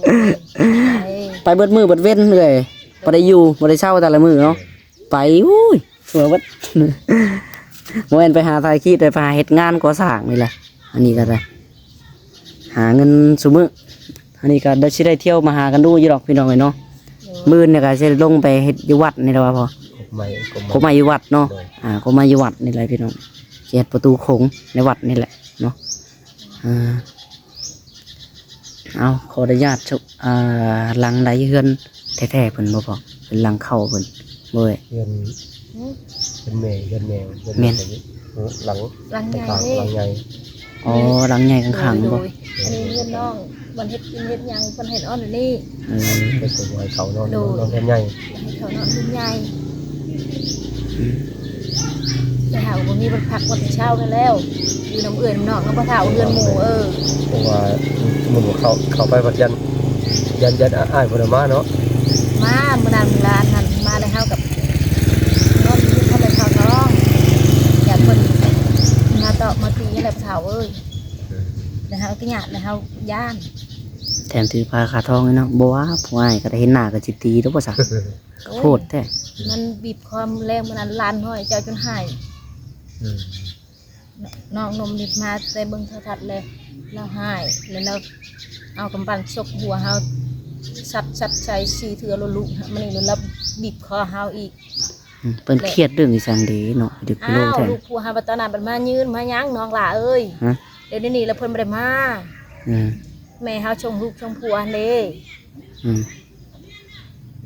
ໄປເບິດມື້ເບິດເວັນເອື້ອຍ ບໍ່ໄດ້ຢູ່ ບໍ່ໄດ້ເຊົາແຕ່ລະມື້ເນາະ ໄປ ອຸ້ຍ ທົ່ວເບິດ ບໍ່ແມ່ນໄປຫາຖ່າຍຄລິບ ໄປຫາເຮັດງານກໍ່ສ້າງນີ້ແຫຼະ ອັນນີ້ກໍໄດ້ ຫາເງິນຊຸມື້ ອັນນີ້ກໍໄດ້ ຊິໄດ້ທ່ຽວມາຫາກັນດູຢູ່ດອກ ພີ່ນ້ອງເອີຍເນາະ ໂດຍ ມື້ອື່ນນີ້ກໍຊິລົງໄປເຮັດຢູ່ວັດນີ້ແຫຼະວ່າພໍ່ ກົກໄມ້ ກົກໄມ້ຢູ່ວັດເນາະ ໂດຍ ອ່າ ກົກໄມ້ຢູ່ວັດນີ້ແຫຼະ ພີ່ນ້ອງ ຊິເຮັດປະຕູໂຂງໃນວັດນີ້ແຫຼະເນາະ ອ່າ ເອົາ ຂໍອະນຸຍາດ ອ່າ ຫຼັງໃດເຮືອນແທ້ໆເພິ່ນບໍ່ພໍ່? ເປັນຫຼັງເກົ່າເພິ່ນບໍ່ເອີຍ? ເຮືອນ ຫືມ? ເຮືອນແມ່ ເຮືອນແມ່ ເຮືອນ ແມ່ນ ແມ່ ໂອ້ ຫຼັງ ຫຼັງໃຫຍ່ ຂ້າງໆ ເດ້ ຫຼັງໃຫຍ່ ອໍ ຫຼັງໃຫຍ່ຂ້າງໆ ໂດຍ ບໍ່? ໂດຍ ອັນນີ້ເຮືອນນ້ອງ ບ່ອນເຮັດກິນເຮັດຫຍັງ ເພິ່ນໃຫ້ນອນຢູ່ນີ້ ເອີ ເພິ່ນກໍບໍ່ໃຫ້ເຂົ້ານອນ ໂດຍ ນອນເຮືອນໃຫຍ່ ບໍ່ໃຫ້ເຂົ້ານອນເຮືອນໃຫຍ່ ອືມ ແຕ່ຫາກບໍ່ມີບ່ອນພັກບ່ອນເຊົານັ້ນແລ້ວ ຢູ່ນຳເອື້ອຍນຳນ້ອງນຳພໍ່ເຖົ້າເຮືອນໝູ່ ເອີ ເພາະວ່າສົມມຸດວ່າເຂົ້າ ເຂົ້າໄປບັດຢ້ານ ຢ້ານ ຢ້ານອ້າຍເພິ່ນມາເນາະ ມາມື້ນັ້ນຫຼານຫັ້ນມາແລ້ວ ເຮົາກັບນອນຢູ່ຫັ້ນແລ້ວເຂົ້າທ້ອງ ຢ້ານເພິ່ນມາຕອກມາຕີຫັ້ນແຫຼະພໍ່ເຖົ້າເອີຍ ແລ້ວເຮົາກໍຢ້ານ ແລ້ວເຮົາຢ້ານ ແຖມຖືພາຄາທ້ອງອີກເນາະ ບໍ່ວ່າຜູ້ອ້າຍກໍໄດ້ເຫັນໜ້າກໍຊິຕີດອກວ່າຊະ ໂອ້ຍ ໂພດແທ້ ມັນບີບຄໍແຮງ ມື້ນັ້ນຫຼານນ້ອຍເຈົ້າຈົນໄຫ້ ອືມ ນ້ອງນົມນີ້ມາແຕ່ເບິ່ງໂທລະທັດແລ້ວ ລາວຮ້າຍ ແລ້ວລາວເອົາກຳປັ້ນຊົກຫົວເຮົາ ຊັດໆໃສ່ສີ່ເທື່ອ ແລ້ວລຸກມານີ້ ແລ້ວລາວບີບຄໍເຮົາອີກ ອືມ ເພິ່ນຄຽດເລື່ອງອີ່ຫຍັງເດເນາະ ເດັກຜູ້ໂລແທ້ ອ້າວ ລູກຜົວເຮົາບັດຕອນນັ້ນບັດມາຍື່ນມາຫຍັງ ນ້ອງຫຼ້າເອີຍ ຮະ ດຽວນີ້ລະເພິ່ນບໍ່ໄດ້ມາ ອືມ ແມ່ເຮົາສົ່ງລູກສົ່ງຜົວຫັ້ນເດ ອືມ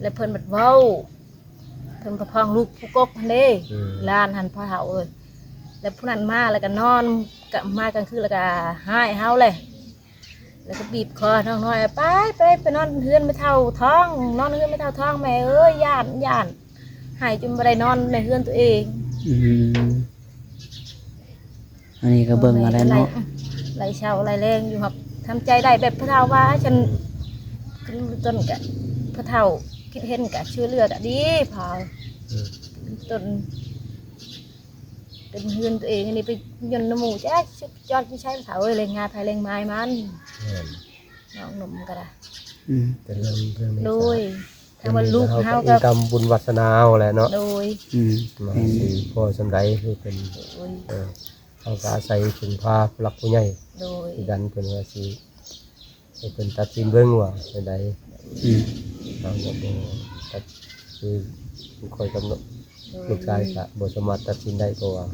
ລະເພິ່ນບັດເວົ້າ ເພິ່ນປະຄອງລູກຜູ້ກົກຫັ້ນເດ້ ອືມ ຫຼານຫັ້ນພໍ່ເຖົ້າເອີຍ ແລ້ວຜູ້ນັ້ນມາແລ້ວກໍນອນ ກໍມາກາງຄືນແລ້ວກໍຮ້າຍເຮົາແຫຼະ ແລ້ວກໍບີບຄໍນ້ອງນ້ອຍ ໄປ ໄປ ໄປນອນເຮືອນແມ່ເຖົ້າທ້ອງ ນອນເຮືອນແມ່ເຖົ້າທ້ອງ ແມ່ເອີຍ ຢ້ານ ຢ້ານ ໄຫ້ຈົນບໍ່ໄດ້ນອນໃນເຮືອນຕົວເອງ ອືມ ອັນນີ້ກໍເບິ່ງເອົາແຫຼະເນາະ ໄລ່ເຊົ້າໄລ່ແລງຢູ່ ຮັບທຳໃຈໄດ້ແບບພໍ່ເຖົ້າວ່າ ຊັ້ນ ຂຶ້ນຕົ້ນກະພໍ່ເຖົ້າ ຄິດເຫັນກະຊ່ວຍເຫຼືອກະດີພາວ ເອີ ຕົ້ນ ເປັນເຮືອນຕົວເອງ ອັນນີ້ໄປຍົນນຳໝູ່ ຈັກຊິຈອດຢູ່ໃສພາວເອີຍ ແລງງານໃຜແລງມາຍມັນ ແມ່ນ ນ້ອງໜຸ່ມກໍໄດ້ ອືມ ເປັນເລື່ອງ ເລື່ອງ ໂດຍ ຖ້າວ່າລູກເຮົາກໍ ອີງຕາມບຸນວາສະໜາເຮົາແຫຼະເນາະ ໂດຍ ອືມ ວ່າ ແມ່ນ ຊິພໍສ່ຳໃດ ຄືເພິ່ນ ໂດຍ ເອີ ເຮົາກໍອາໄສເພິ່ງພາຜູ້ຫຼັກຜູ້ໃຫຍ່ ໂດຍ ຄືກັນ ເພິ່ນວ່າຊິ ໃຫ້ເພິ່ນຕັດສິນເບິ່ງວ່າແນວໃດ ອືມ ເຮົາກໍບໍ່ຕັດ ຄືຂ້ອຍກັບ ໂດຍ ລູກຊາຍກໍບໍ່ສາມາດຕັດສິນໄດ້ ເພາະວ່າ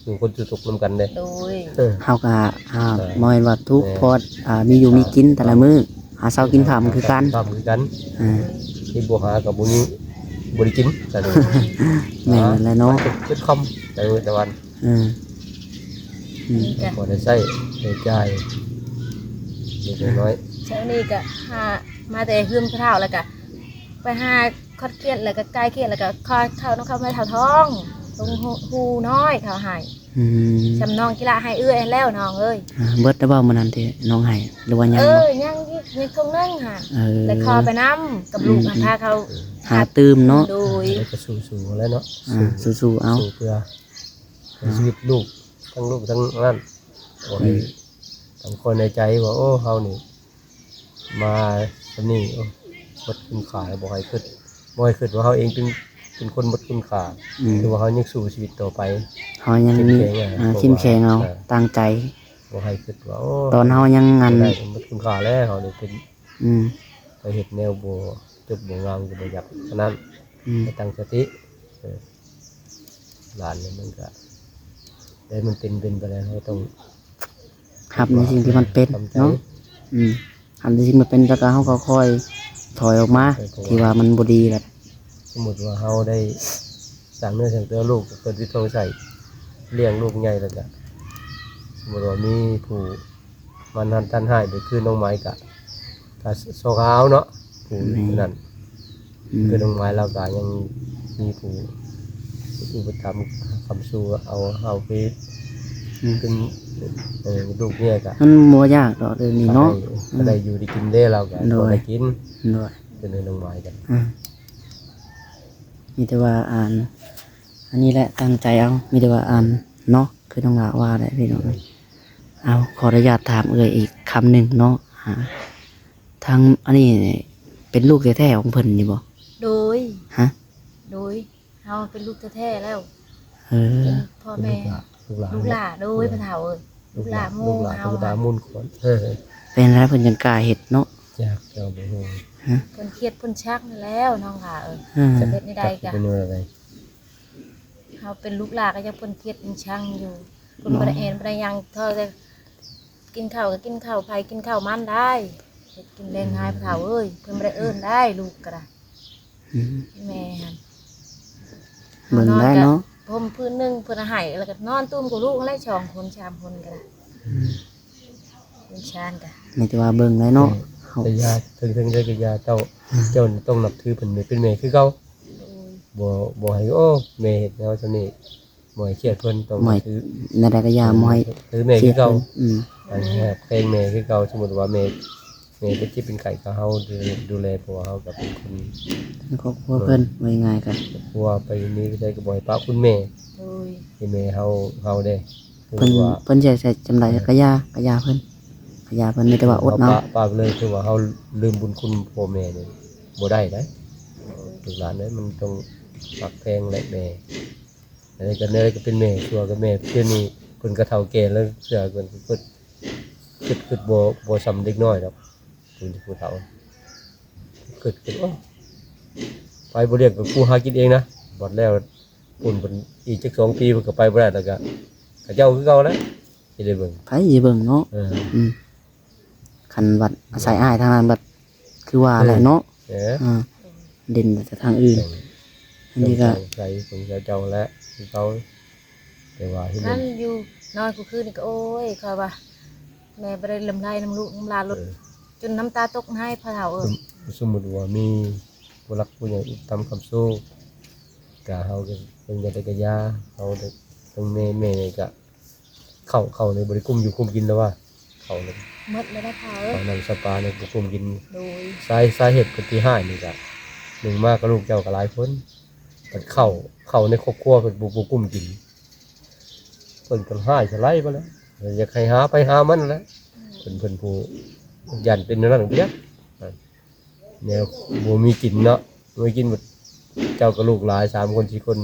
ຢູ່ຄົນລະທຸກນຳກັນເດ້ ໂດຍ ເອີ ເຮົາກໍ ອ່າ ເອີ ບໍ່ແມ່ນວ່າທຸກ ແມ່ນ ເພາະ ອ່າ ມີຢູ່ມີກິນແຕ່ລະມື້ ຫາເຊົ້າກິນຄ່ຳຄືກັນ ຫາເຊົ້າກິນຄ່ຳຄືກັນ ອ່າ ທີ່ບໍ່ຫາກໍບໍ່ມີ ບໍ່ໄດ້ກິນ ແມ່ນແລ້ວເນາະ ຈົນຄ່ຳແຕ່ມື້ແຕ່ວັນ ເອີ ອືມ ກໍພໍໄດ້ໃຊ້ໄດ້ຈ່າຍເລັກນ້ອຍ ຊ່ວງນີ້ກໍຫາມາແຕ່ເຮືອນພໍ່ເຖົ້າ ແລ້ວກໍໄປຫາຄອດຂຽດ ແລ້ວກໍກາຍຂຽດ ແລ້ວກໍຄອດເຂົ້ານຳເຂົາແມ່ເຖົ້າທອງ ລົງຫູນ້ອຍເຂົາໃຫ້ ອືມ ຊ່ຳນ້ອງກິລະໃຫ້ເອື້ອຍຫັ້ນແລ້ວນ້ອງເອີຍ ອ່າ ເບິດແລ້ວບໍ່ມື້ນັ້ນທີ່ນ້ອງໃຫ້ ຫຼືວ່າຍັງ ເອີ ບໍ່ ຍັງອີກ ຍັງຖົງໜຶ່ງຫາ ເອີ ແລ້ວຂໍໄປນຳກັບລູກ ອືມ ຫາ ພາເຂົາ ຫາຕື່ມເນາະ ໂດຍ ແລ້ວກໍສູ້ໆແລ້ວເນາະ ອ່າ ສູ້ໆເອົາ ສູ້ເພື່ອ ໃຊ້ຊີວິດລູກ ທັງລູກທັງນັ້ນ ບໍ່ໃຫ້ ອືມ ຕັ້ງຄວາມໃນໃຈວ່າ ໂອ້ ເຮົານີ້ມາສ່ຳນີ້ ໂອ້ ໝົດຄຸນຄ່າ ບໍ່ໃຫ້ຄິດ ບໍ່ໃຫ້ຄິດວ່າເຮົາເອງເປັນ ເປັນຄົນໝົດຄຸນຄ່າ ອືມ ຖືວ່າເຮົາຍັງສູ້ຊີວິດຕໍ່ໄປ ເຮົາຍັງມີ ເຂັ້ມແຂງ ອ່າ ເຂົ້ມແຂງເອົາ ເອີ ຕັ້ງໃຈ ບໍ່ໃຫ້ຄິດວ່າ ໂອ້ ຕອນເຮົາຍັງ ອັນ ບໍ່ໄດ້ ໝົດຄຸນຄ່າແລ້ວ ເຮົານີ້ເປັນ ອືມ ໄປເຮັດແນວບໍ່ຈົບບໍ່ງາມກໍບໍ່ຢາກ ອັນນັ້ນ ອືມ ໃຫ້ຕັ້ງສະຕິ ເອີ ຫຼານນີ້ມັນກໍ ແຕ່ມັນເປັນ ເປັນໄປແລ້ວ ເຮົາຕ້ອງ ຮັບໃນສິ່ງທີ່ມັນເປັນເນາະ ອືມ ຮັບໃນສິ່ງທີ່ມັນເປັນ ແລ້ວກໍເຮົາກໍຄ່ອຍຖອຍອອກມາ ເອີ ເພາະວ່າ ທີ່ວ່າມັນບໍ່ດີແຫຼະ ສົມມຸດວ່າເຮົາໄດ້ສ້າງເນື້ອສ້າງຕົວລູກ ເປີດວິດເປີດໄຟ ລ້ຽງລູກໃຫຍ່ ແລ້ວກໍ ສົມມຸດວ່າມີຜູ້ ມັນຫັ້ນທັນຮ້າຍໄປຄືນ້ອງໄມ້ກະ ກະຊອກຫາເອົາເນາະ ຜູ້ ແມ່ນ ນັ້ນ ອືມ ຄືນ້ອງໄມ້ລາວກະຍັງມີຜູ້ອຸປະຖຳຄ້ຳຊູເອົາເຮົາໄປ ອືມ ເປັນ ເອີ ລູກເມຍກະ ມັນບໍ່ຍາກດອກເລື່ອງນີ້ເນາະ ກະໄດ້ ອືມ ກະໄດ້ຢູ່ໄດ້ກິນເດ້ ລາວກະ ໂດຍ ພໍໄດ້ກິນ ໂດຍ ເປັນນ້ອງໄມ້ກະ ອືມ ມີແຕ່ວ່າ ອັນ ອັນນີ້ແຫຼະ ຕັ້ງໃຈເອົາ ມີແຕ່ວ່າ ອັນ ເນາະ ຄືນ້ອງຫຼ້າວ່າແຫຼະ ພີ່ນ້ອງເອີຍ. ເອົາ ຂໍອະນຸຍາດຖາມເອື້ອຍອີກຄຳໜຶ່ງເນາະ ອ່າ ທາງ ອັນນີ້ເປັນລູກແທ້ໆຂອງເພິ່ນນີ້ບໍ່? ໂດຍ ຮະ? ໂດຍ ເຮົາເປັນລູກແທ້ໆແລ້ວ ເອີ ເປັນພໍ່ແມ່ ລູກຫຼ້າ ລູກຫຼ້າ ລູກຫຼ້າ ໂດຍ ພໍ່ເຖົ້າເອີຍ ລູກຫຼ້າ ລູກຫຼ້າໝູ່ເຮົາ ລູກຫຼ້າມູນຂວັນ ເອີ ເປັນຈັ່ງໃດເພິ່ນຈັ່ງກ້າເຮັດເນາະ? ຈັກ ເຈົ້າບໍ່ຮູ້ ຮະ? ເພິ່ນຄຽດເພິ່ນຊັງຫັ້ນແລ້ວ ນ້ອງຫຼ້າເອີຍ ເອີ ຈະເຮັດແນວໃດກະ ເປັນແນວໃດ? ເຮົາເປັນລູກຫຼ້າກໍຍັງເພິ່ນຄຽດເພິ່ນຊັງຢູ່ ເພິ່ນບໍ່ໄດ້ແອ່ນບໍ່ໄດ້ຫຍັງ ເທົ່າແຕ່ກິນເຂົ້າກໍກິນເຂົ້າໃຜກິນເຂົ້າມັນໄດ້ ເຮັດກິນແລງງານ ອືມ ພໍ່ເຖົ້າເອີຍ ເພິ່ນບໍ່ໄດ້ເອີ້ນໄດ້ ລູກກໍໄດ້ ອືມ ແມ່ຫັ້ນ ເບິ່ງໄດ້ເນາະ ຜ້າຫົ່ມຜືນໜຶ່ງເພິ່ນໃຫ້ ແລ້ວກໍນອນຕຸ້ມກັບລູກຫັ້ນແຫຼະ ສອງຄົນສາມຄົນກໍໄດ້ ອືມ ເປັນຊານກະ ມີແຕ່ວ່າເບິ່ງໄດ້ເນາະ ເອີ ເຮົາ ແຕ່ຢ່າ ເຖິງ ເຖິງໃດກໍຢ່າ ເຈົ້າ ອືມ ເຈົ້າຕ້ອງນັບຖືເພິ່ນເປັນແມ່ຄືເກົ່າ ໂດຍ ບໍ່ ບໍ່ໃຫ້ ໂອ້ ແມ່ເຮັດແນວຊັ້ນນີ້ ບໍ່ໃຫ້ຄຽດເພິ່ນ ຕ້ອງ ບໍ່ໃຫ້ ຖື ແນວໃດກໍຢ່າ ບໍ່ໃຫ້ ຖືແມ່ຄືເກົ່າ ອືມ ໃຫ້ຮັກແພງແມ່ຄືເກົ່າ ສົມມຸດວ່າແມ່ ແມ່ເປັນເຈັບເປັນໄຂ້ກໍເຮົາດູ ດູແລ ເພາະວ່າເຮົາກໍເປັນຄົນ ເປັນຄອບຄົວເພິ່ນ ເອີ ວ່າງ່າຍໆກໍ ຄອບຄົວ ໄປມີໄປໃສກໍບໍ່ໃຫ້ປະຄຸນແມ່ ໂດຍ ໃຫ້ແມ່ເຮົາ ເຮົາເດ້ ເພິ່ນ ເພິ່ນຊິໃຊ້ຈຳໃດ ເອີ ກໍຢ່າ ກໍຢ່າເພິ່ນ ກໍຢ່າເພິ່ນ ມີແຕ່ວ່າອົດເອົາ ເຮົາປະ ປະໄປເລີຍ ຖືວ່າເຮົາລືມບຸນຄຸນພໍ່ແມ່ນີ້ບໍ່ໄດ້ໃດ ລູກຫຼານເອີຍ ມັນຕ້ອງຮັກແພງແຫຼະແມ່ ອັນນີ້ກໍ ແນວໃດກໍເປັນແມ່ ຊົ່ວກໍແມ່ ຄືນີ້ເພິ່ນກໍເຖົ້າແກ່ແລ້ວ ເຊື່ອເພິ່ນ ຄິດ ຄິດ ຄິດບໍ່ ບໍ່ສ່ຳເດັກນ້ອຍດອກ ເພິ່ນຜູ້ເຖົ້າ ຄິດ ຄິດ ໂອ້ ໃຜບໍ່ລ້ຽງກໍກູຫາກິນເອງນະ ບັດແລ້ວພຸ້ນ ເພິ່ນອີກຈັກສອງປີເພິ່ນກໍໄປບໍ່ໄດ້ ແລ້ວກໍເຂົາເຈົ້າຄືເກົ່າແຫຼະ ຊິໄດ້ເບິ່ງ ໃຜຊິເບິ່ງເນາະ ເອີ ອືມ ຄັນບັດອາໄສອ້າຍທາງນັ້ນບັດ ຄືວ່າແຫຼະເນາະ ເອີ ອ່າ ເດັ່ນໄປແຕ່ທາງອື່ນ ເອີ ອັນນີ້ກໍ ສົງໄສ ສົງໄສເຈົ້າແຫຼະ ຄືເກົ່າ ແຕ່ວ່າເຮັດ ນັ້ນຢູ່ ນອນຄືຄືນນີ້ກໍ ໂອ້ຍ ຂ້ອຍວ່າ ແມ່ບໍ່ໄດ້ລຳໄລນຳລູກນຳຫຼານໂລດ ເອີ ຈົນນ້ຳຕາຕົກໃຫ້ພໍ່ເຖົ້າເອີຍ ສົມ ສົມມຸດວ່າມີຜູ້ຫຼັກຜູ້ໃຫຍ່ອຸປະຖຳຄ້ຳຊູ ກະເຮົາກໍເປັນຈັ່ງໃດກໍຢ່າ ເຮົາທັງແມ່ ແມ່ນີ້ກະ ເຂົ້າ ເຂົ້ານີ້ບໍ່ໄດ້ກຸ້ມຢູ່ກຸ້ມກິນແລ້ວວ່າ ເຂົ້ານີ້ໝົດແລ້ວນະພໍ່ເອີຍ ເຂົ້ານ້ຳສະປານີ້ບໍ່ກຸ້ມກິນ ໂດຍ ສາ ສາເຫດຄົນທີ່ຮ້າຍນີ້ກະ ໜຶ່ງມາກໍລູກເຈົ້າກໍຫຼາຍຄົນ ເພິ່ນເຂົ້າ ເຂົ້າໃນຄອບຄົວເພິ່ນບໍ່ ບໍ່ກຸ້ມກິນ ເພິ່ນກໍຮ້າຍສະໄຫຼໄປແລ້ວ ຢາກໃຫ້ຫາໃຜຫາມັນແຫຼະ ເພິ່ນ ເພິ່ນຜູ້ຢ້ານເປັນແນວນັ້ນກໍບໍ່ຈັກ ແນວບໍ່ມີກິນເນາະ ບໍ່ມີກິນ ເຈົ້າກໍລູກຫຼາຍ ສາມຄົນ ສີ່ຄົນ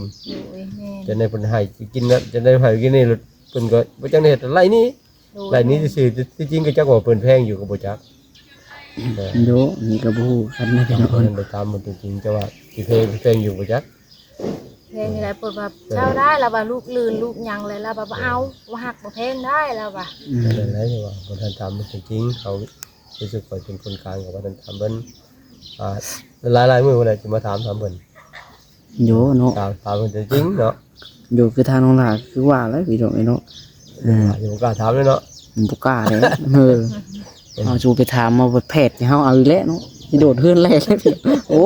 ໂດຍ ແມ່ນ ຈັ່ງໃດເພິ່ນໃຫ້ກິນນະ ຈັ່ງໃດໃຫ້ກິນນີ້ ເພິ່ນກໍບໍ່ຈັກແນວ ໄລ່ໜີ ໂດຍ ໄລ່ໜີຊື່ໆ ທີ່ຈິງກໍຈັກວ່າເພິ່ນແພງຢູ່ກໍບໍ່ຈັກ ໂດຍ ນີ້ກໍບໍ່ຮູ້ຄືກັນນະ ເພິ່ນໄປຖາມເພິ່ນຕົວຈິງ ເຈົ້າວ່າຊິແພງ ແພງຢູ່ບໍ່ຈັກ ແພງນີ້ແຫຼະ ເພິ່ນວ່າເຊົາໄດ້ ລາວວ່າລູກລື່ນລູກຫຍັງແຫຼະ ລາວວ່າບໍ່ເອົາ ບໍ່ຮັກບໍ່ແພງໄດ້ ລາວວ່າ ອືມ ນັ້ນແຫຼະ ວ່າບໍ່ທັນຖາມເພິ່ນຕົວຈິງ ເຮົາ ຄືຂ້ອຍເປັນຄົນກາງ ກໍບໍ່ທັນຖາມເພິ່ນ ອ່າ ຫຼາຍໆມື້ພຸ້ນແຫຼະ ຊິມາຖາມ ຖາມເພິ່ນ ໂຍເນາະ ຖາມ ຖາມເພິ່ນຕົວຈິງເນາະ ໂຍ ຄືທາງນ້ອງຫຼ້າຄືວ່າແຫຼະ ພີ່ນ້ອງເອີຍເນາະ ເອີ ຍັງບໍ່ກ້າຖາມເລີຍເນາະ ບໍ່ກ້າເດ້ ເອີ ເຮົາຊິໄປຖາມມາແພດໃຫ້ເຮົາເອົາອີກແລ້ວເນາະ ຊິໂດດເຮືອນແລ້ວ ໂອ້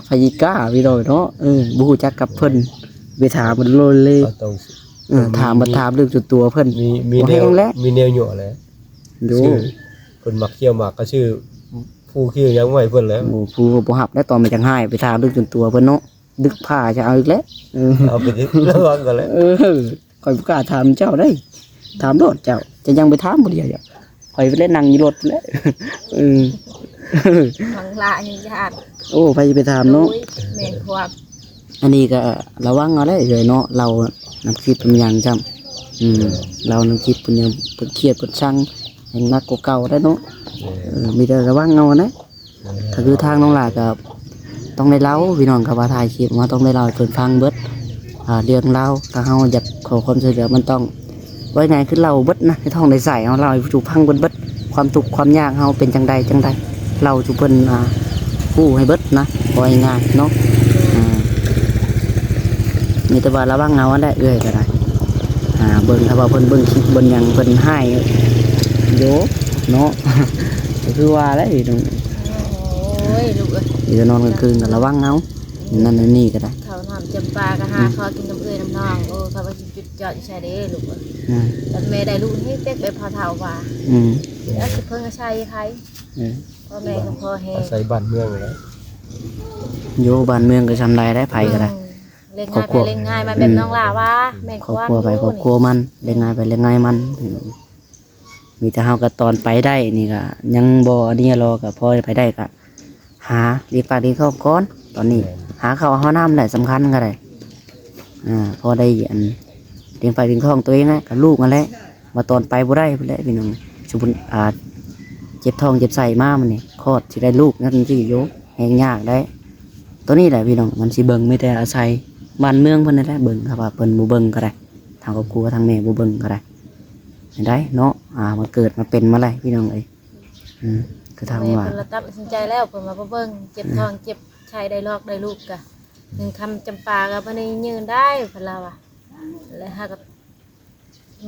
ໃຜຊິກ້າພີ່ນ້ອງເນາະ ເອີ ບໍ່ຮູ້ຈັກກັບເພິ່ນ ໄປຖາມມັນໂລເລ ເອີ ຖາມ ມາຖາມເລື່ອງສ່ວນຕົວເພິ່ນ ມີ ມີແນວ ມີແນວຍົວະແຫຼະ ໂຍ ເພິ່ນມັກຂຽວໝາກກໍຊື້ ພູຂຽວຫຍັງມາໃຫ້ເພິ່ນແລ້ວ ໂອ້ ພູກໍບໍ່ຮັບແລ້ວ ຕອນມັນຈັກຮ້າຍ ໄປຖາມເລື່ອງສ່ວນຕົວເພິ່ນເນາະ ດຶກຜ້າຈະເອົາອີກແລ້ວ ເອີ ເອົາໄປດິ ລະວັງກັນແຫຼະ ເອີ ຂ້ອຍບໍ່ກ້າຖາມເຈົ້າໄດ໋ ຖາມໂລດເຈົ້າ ຈະຍັງໄປຖາມຜູ້ດຽວ ຂ້ອຍໄປເລີຍນັ່ງຢູ່ລົດແຫຼະ ເອີ ບັງຫຼ້າຍັງຢ້ານ ໂອ້ ໃຜຊິໄປຖາມເນາະ ໂດຍ ແມ່ນຄວາມ ອັນນີ້ກໍລະວັງເອົາແຫຼະເອື້ອຍເນາະ ເລົ່ານຳຄລິບນຳຫຍັງຊ້ຳ ອືມ ເລົ່ານຳຄລິບເພິ່ນຫຍັງ ເພິ່ນຄຽດເພິ່ນຊັງ ແຮ່ງໜັກກວ່າເກົ່າໄດ໋ເນາະ ເອີ ມີແຕ່ລະວັງເອົານະ ກໍຄືທາງນ້ອງຫຼ້າກໍຕ້ອງໄດ້ເລົ່າ ພີ່ນ້ອງ ກໍວ່າຖ່າຍຄລິບມາຕ້ອງໄດ້ເລົ່າໃຫ້ເພິ່ນຟັງເບິດ ອ່າ ເລື່ອງລາວ ຖ້າເຮົາຢາກຂໍຄວາມຊ່ວຍເຫຼືອ ມັນຕ້ອງ ເວົ້າງ່າຍຄືເລົ່າເບິດນະ ໃຫ້ທ້ອງໄດ້ໃສ່ ເຮົາເລົ່າໃຫ້ສູ່ຟັງເພິ່ນເບິດ ຄວາມທຸກຄວາມຍາກເຮົາເປັນຈັ່ງໃດຈັ່ງໃດ ເລົ່າສູ່ເພິ່ນ ອ່າ ຮູ້ໃຫ້ເບິດນະ ເວົ້າງ່າຍໆເນາະ ອ່າ ມີແຕ່ວ່າລະວັງເອົາຫັ້ນແຫຼະ ເອື້ອຍກໍໄດ້ ອ່າ ເບິ່ງ ຖ້າວ່າເພິ່ນເບິ່ງຄລິບເບິ່ງຫຍັງ ເພິ່ນຮ້າຍໂຍເນາະ ກໍຄືວ່າແຫຼະ ໂອ້ຍ ລູກເອີຍ ຢູ່ນອນກາງຄືນກໍລະວັງເອົາ ນັ້ນອັນນີ້ກໍໄດ້ ເຂົ້ານ້ຳຈຳປາກໍຫາ ອືມ ຂໍກິນນຳເອື້ອຍນຳນ້ອງ ໂອ້ ຂ້ອຍວ່າຊິຈຸດຈອດຢູ່ໃສເດ້ລູກເອີຍ ອືມ ແຕ່ແມ່ໄດ້ລູກນີ້ເປັກໄປພໍເຖົ້າວ່າ ອືມ ແລ້ວຊິເພິ່ງອາໄສໃຜ ເອີ ພໍ່ແມ່ກໍພໍແຮງ ອາໄສບ້ານເມືອງແຫຼະ ໂຍ ບ້ານເມືອງກໍຊ່ຳໃດໄດ້ ໃຜກໍໄດ້ ອືມ ເລັງງ່າຍໄປເລັງງ່າຍມັນ ອືມ ແບບນ້ອງຫຼ້າວ່າ ແມ່ນຄວາມ ຄອບຄົວໃຜຄອບຄົວມັນ ເລັງງ່າຍໄປເລັງງ່າຍມັນ ອືມ ມີແຕ່ເຮົາກໍຕອນໄປໄດ້ນີ້ກໍຍັງບໍ່ອັນນີ້ລະ ກໍພໍໄປໄດ້ກໍຫາລ້ຽງປາກລ້ຽງທ້ອງກ່ອນ ຕອນນີ້ ແມ່ນ ຫາເຂົ້າຫານ້ຳແຫຼະ ສຳຄັນກໍໄດ້ ອ່າ ພໍໄດ້ອັນລ້ຽງປາກລ້ຽງທ້ອງຕົວເອງແຫຼະ ກັບລູກຫັ້ນແຫຼະ ວ່າຕອນໄປບໍ່ໄດ້ພຸ້ນແຫຼະພີ່ນ້ອງ ສົມມຸດ ອ່າ ເຈັບທ້ອງເຈັບໄສ້ມາມັນນີ້ ຄອດຊິໄດ້ລູກນັ້ນຊິໂຍ ແຮ່ງຍາກໄດ໋ ຕົວນີ້ແຫຼະພີ່ນ້ອງ ມັນຊິເບິ່ງ ມີແຕ່ອາໄສບ້ານເມືອງເພິ່ນນີ້ແຫຼະ ເບິ່ງ ຖ້າວ່າເພິ່ນບໍ່ເບິ່ງກໍໄດ້ ທາງຄອບຄົວທາງແມ່ບໍ່ເບິ່ງກໍໄດ້ ໄດ້ເນາະ ອ່າ ມາເກີດມາເປັນມາແຫຼະພີ່ນ້ອງເອີຍ ອືມ ຄືທາງວ່າ ແມ່ເພິ່ນລະຕັດສິນໃຈແລ້ວ ເພິ່ນວ່າບໍ່ເບິ່ງ ເຈັບທ້ອງ ອືມ ເຈັບໄຂ້ ໄດ້ລອກໄດ້ລູກກະ ອືມ ໜຶ່ງຄຳຈຳປາກໍບໍ່ໄດ້ຢືນໄດ້ ເພິ່ນລະວ່າ ແລະຫາກໍ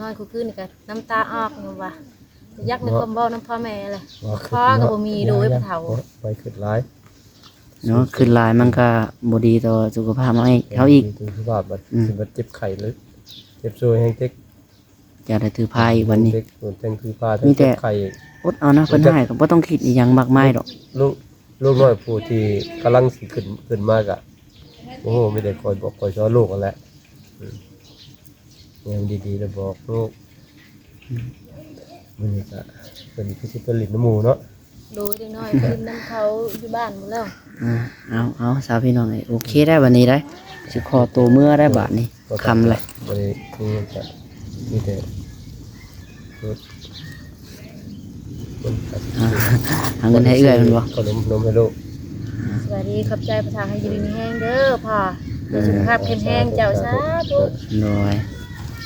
ນອນຄູ່ຄືນນີ້ກໍນ້ຳຕາອອກ ຍັງວ່າຢາກມີຄວາມເວົ້ານຳພໍ່ແມ່ແຫຼະ ພໍ່ກໍບໍ່ມີ ໂດຍຜູ້ເຖົ້າ ໄປຄິດຫຼາຍເນາະ ຄິດຫຼາຍມັນກໍບໍ່ດີຕໍ່ສຸຂະພາບເຮົາອີກ ເຮົາອີກ ສຸຂະພາບ ອືມ ຊິມາເຈັບໄຂ້ເລີຍ ເຈັບຊ່ວຍແຮງເຈັບ ຢ່າໄດ້ຖືພາອີກບັດນີ້ ເຈັບ ແຮງຖືພາ ມີແຕ່ ເຈັບໄຂ້ ອົດເອົານະ ເພິ່ນຮ້າຍກໍບໍ່ຕ້ອງຄິດອີ່ຫຍັງມາກມາຍດອກ ລູກ ລູກນ້ອຍຜູ້ທີ່ກຳລັງຊິຂຶ້ນ ຂຶ້ນມາກະ ໂອ້ໂຫ ມີແຕ່ຄອຍບອກຄອຍສອນລູກຫັ້ນແຫຼະ ອືມ ແນວດີໆ ແລ້ວບອກລູກ ອືມ ມື້ນີ້ກະເພິ່ນຄືຊິໄປຫຼິ້ນນຳໝູ່ເນາະ ໂດຍ ເດັກນ້ອຍໄປຫຼິ້ນນຳເຂົາຢູ່ບ້ານໝົດແລ້ວ ອ່າ ເອົາ ເອົາ ຊາວພີ່ນ້ອງເອີຍ ໂອເຄໄດ໋ ບັດນີ້ໄດ໋ ຊິຂໍໂຕເມືອໄດ໋ ບາດນີ້ ຄ່ຳແລ້ວ ບໍ່ໄດ້ມີຫຍັງກະມີແຕ່ ອ່າ ຫາເງິນໃຫ້ເອື້ອຍແມ່ນບໍ່? ຂະໜົມ ໜົມໃຫ້ລູກ ສະບາຍດີ ຂອບໃຈພໍ່ເຖົ້າ ໃຫ້ຢູ່ດີມີແຮງເດີພໍ່ ເອີ ສຸຂະພາບແຂງແຮງເຈົ້າ ສາທຸ ໂດຍ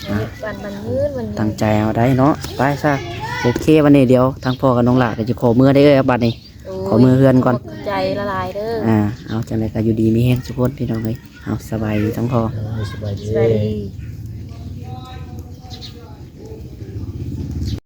ໃຫ້ຢູ່ບ້ານໝັ້ນຍືນ ໝັ້ນຍືນ ຕັ້ງໃຈເອົາໄດ້ເນາະ ໄປຊະ ໂອເຄ ບັດນີ້ດຽວທາງພໍ່ກັບນ້ອງຫຼ້າກໍຊິຂໍເມືອເດີເອື້ອຍ ບັດນີ້ ໂອ້ຍ ຂໍເມືອເຮືອນກ່ອນ ຂອບໃຈຫຼາຍໆເດີ ອ່າ ເອົາ ຈັ່ງໃດກໍຢູ່ດີມີແຮງທຸກຄົນພີ່ນ້ອງເອີຍ ເອົາ ສະບາຍດີທັງພໍ່ ເອີ ສະບາຍດີ ສະບາຍດີ.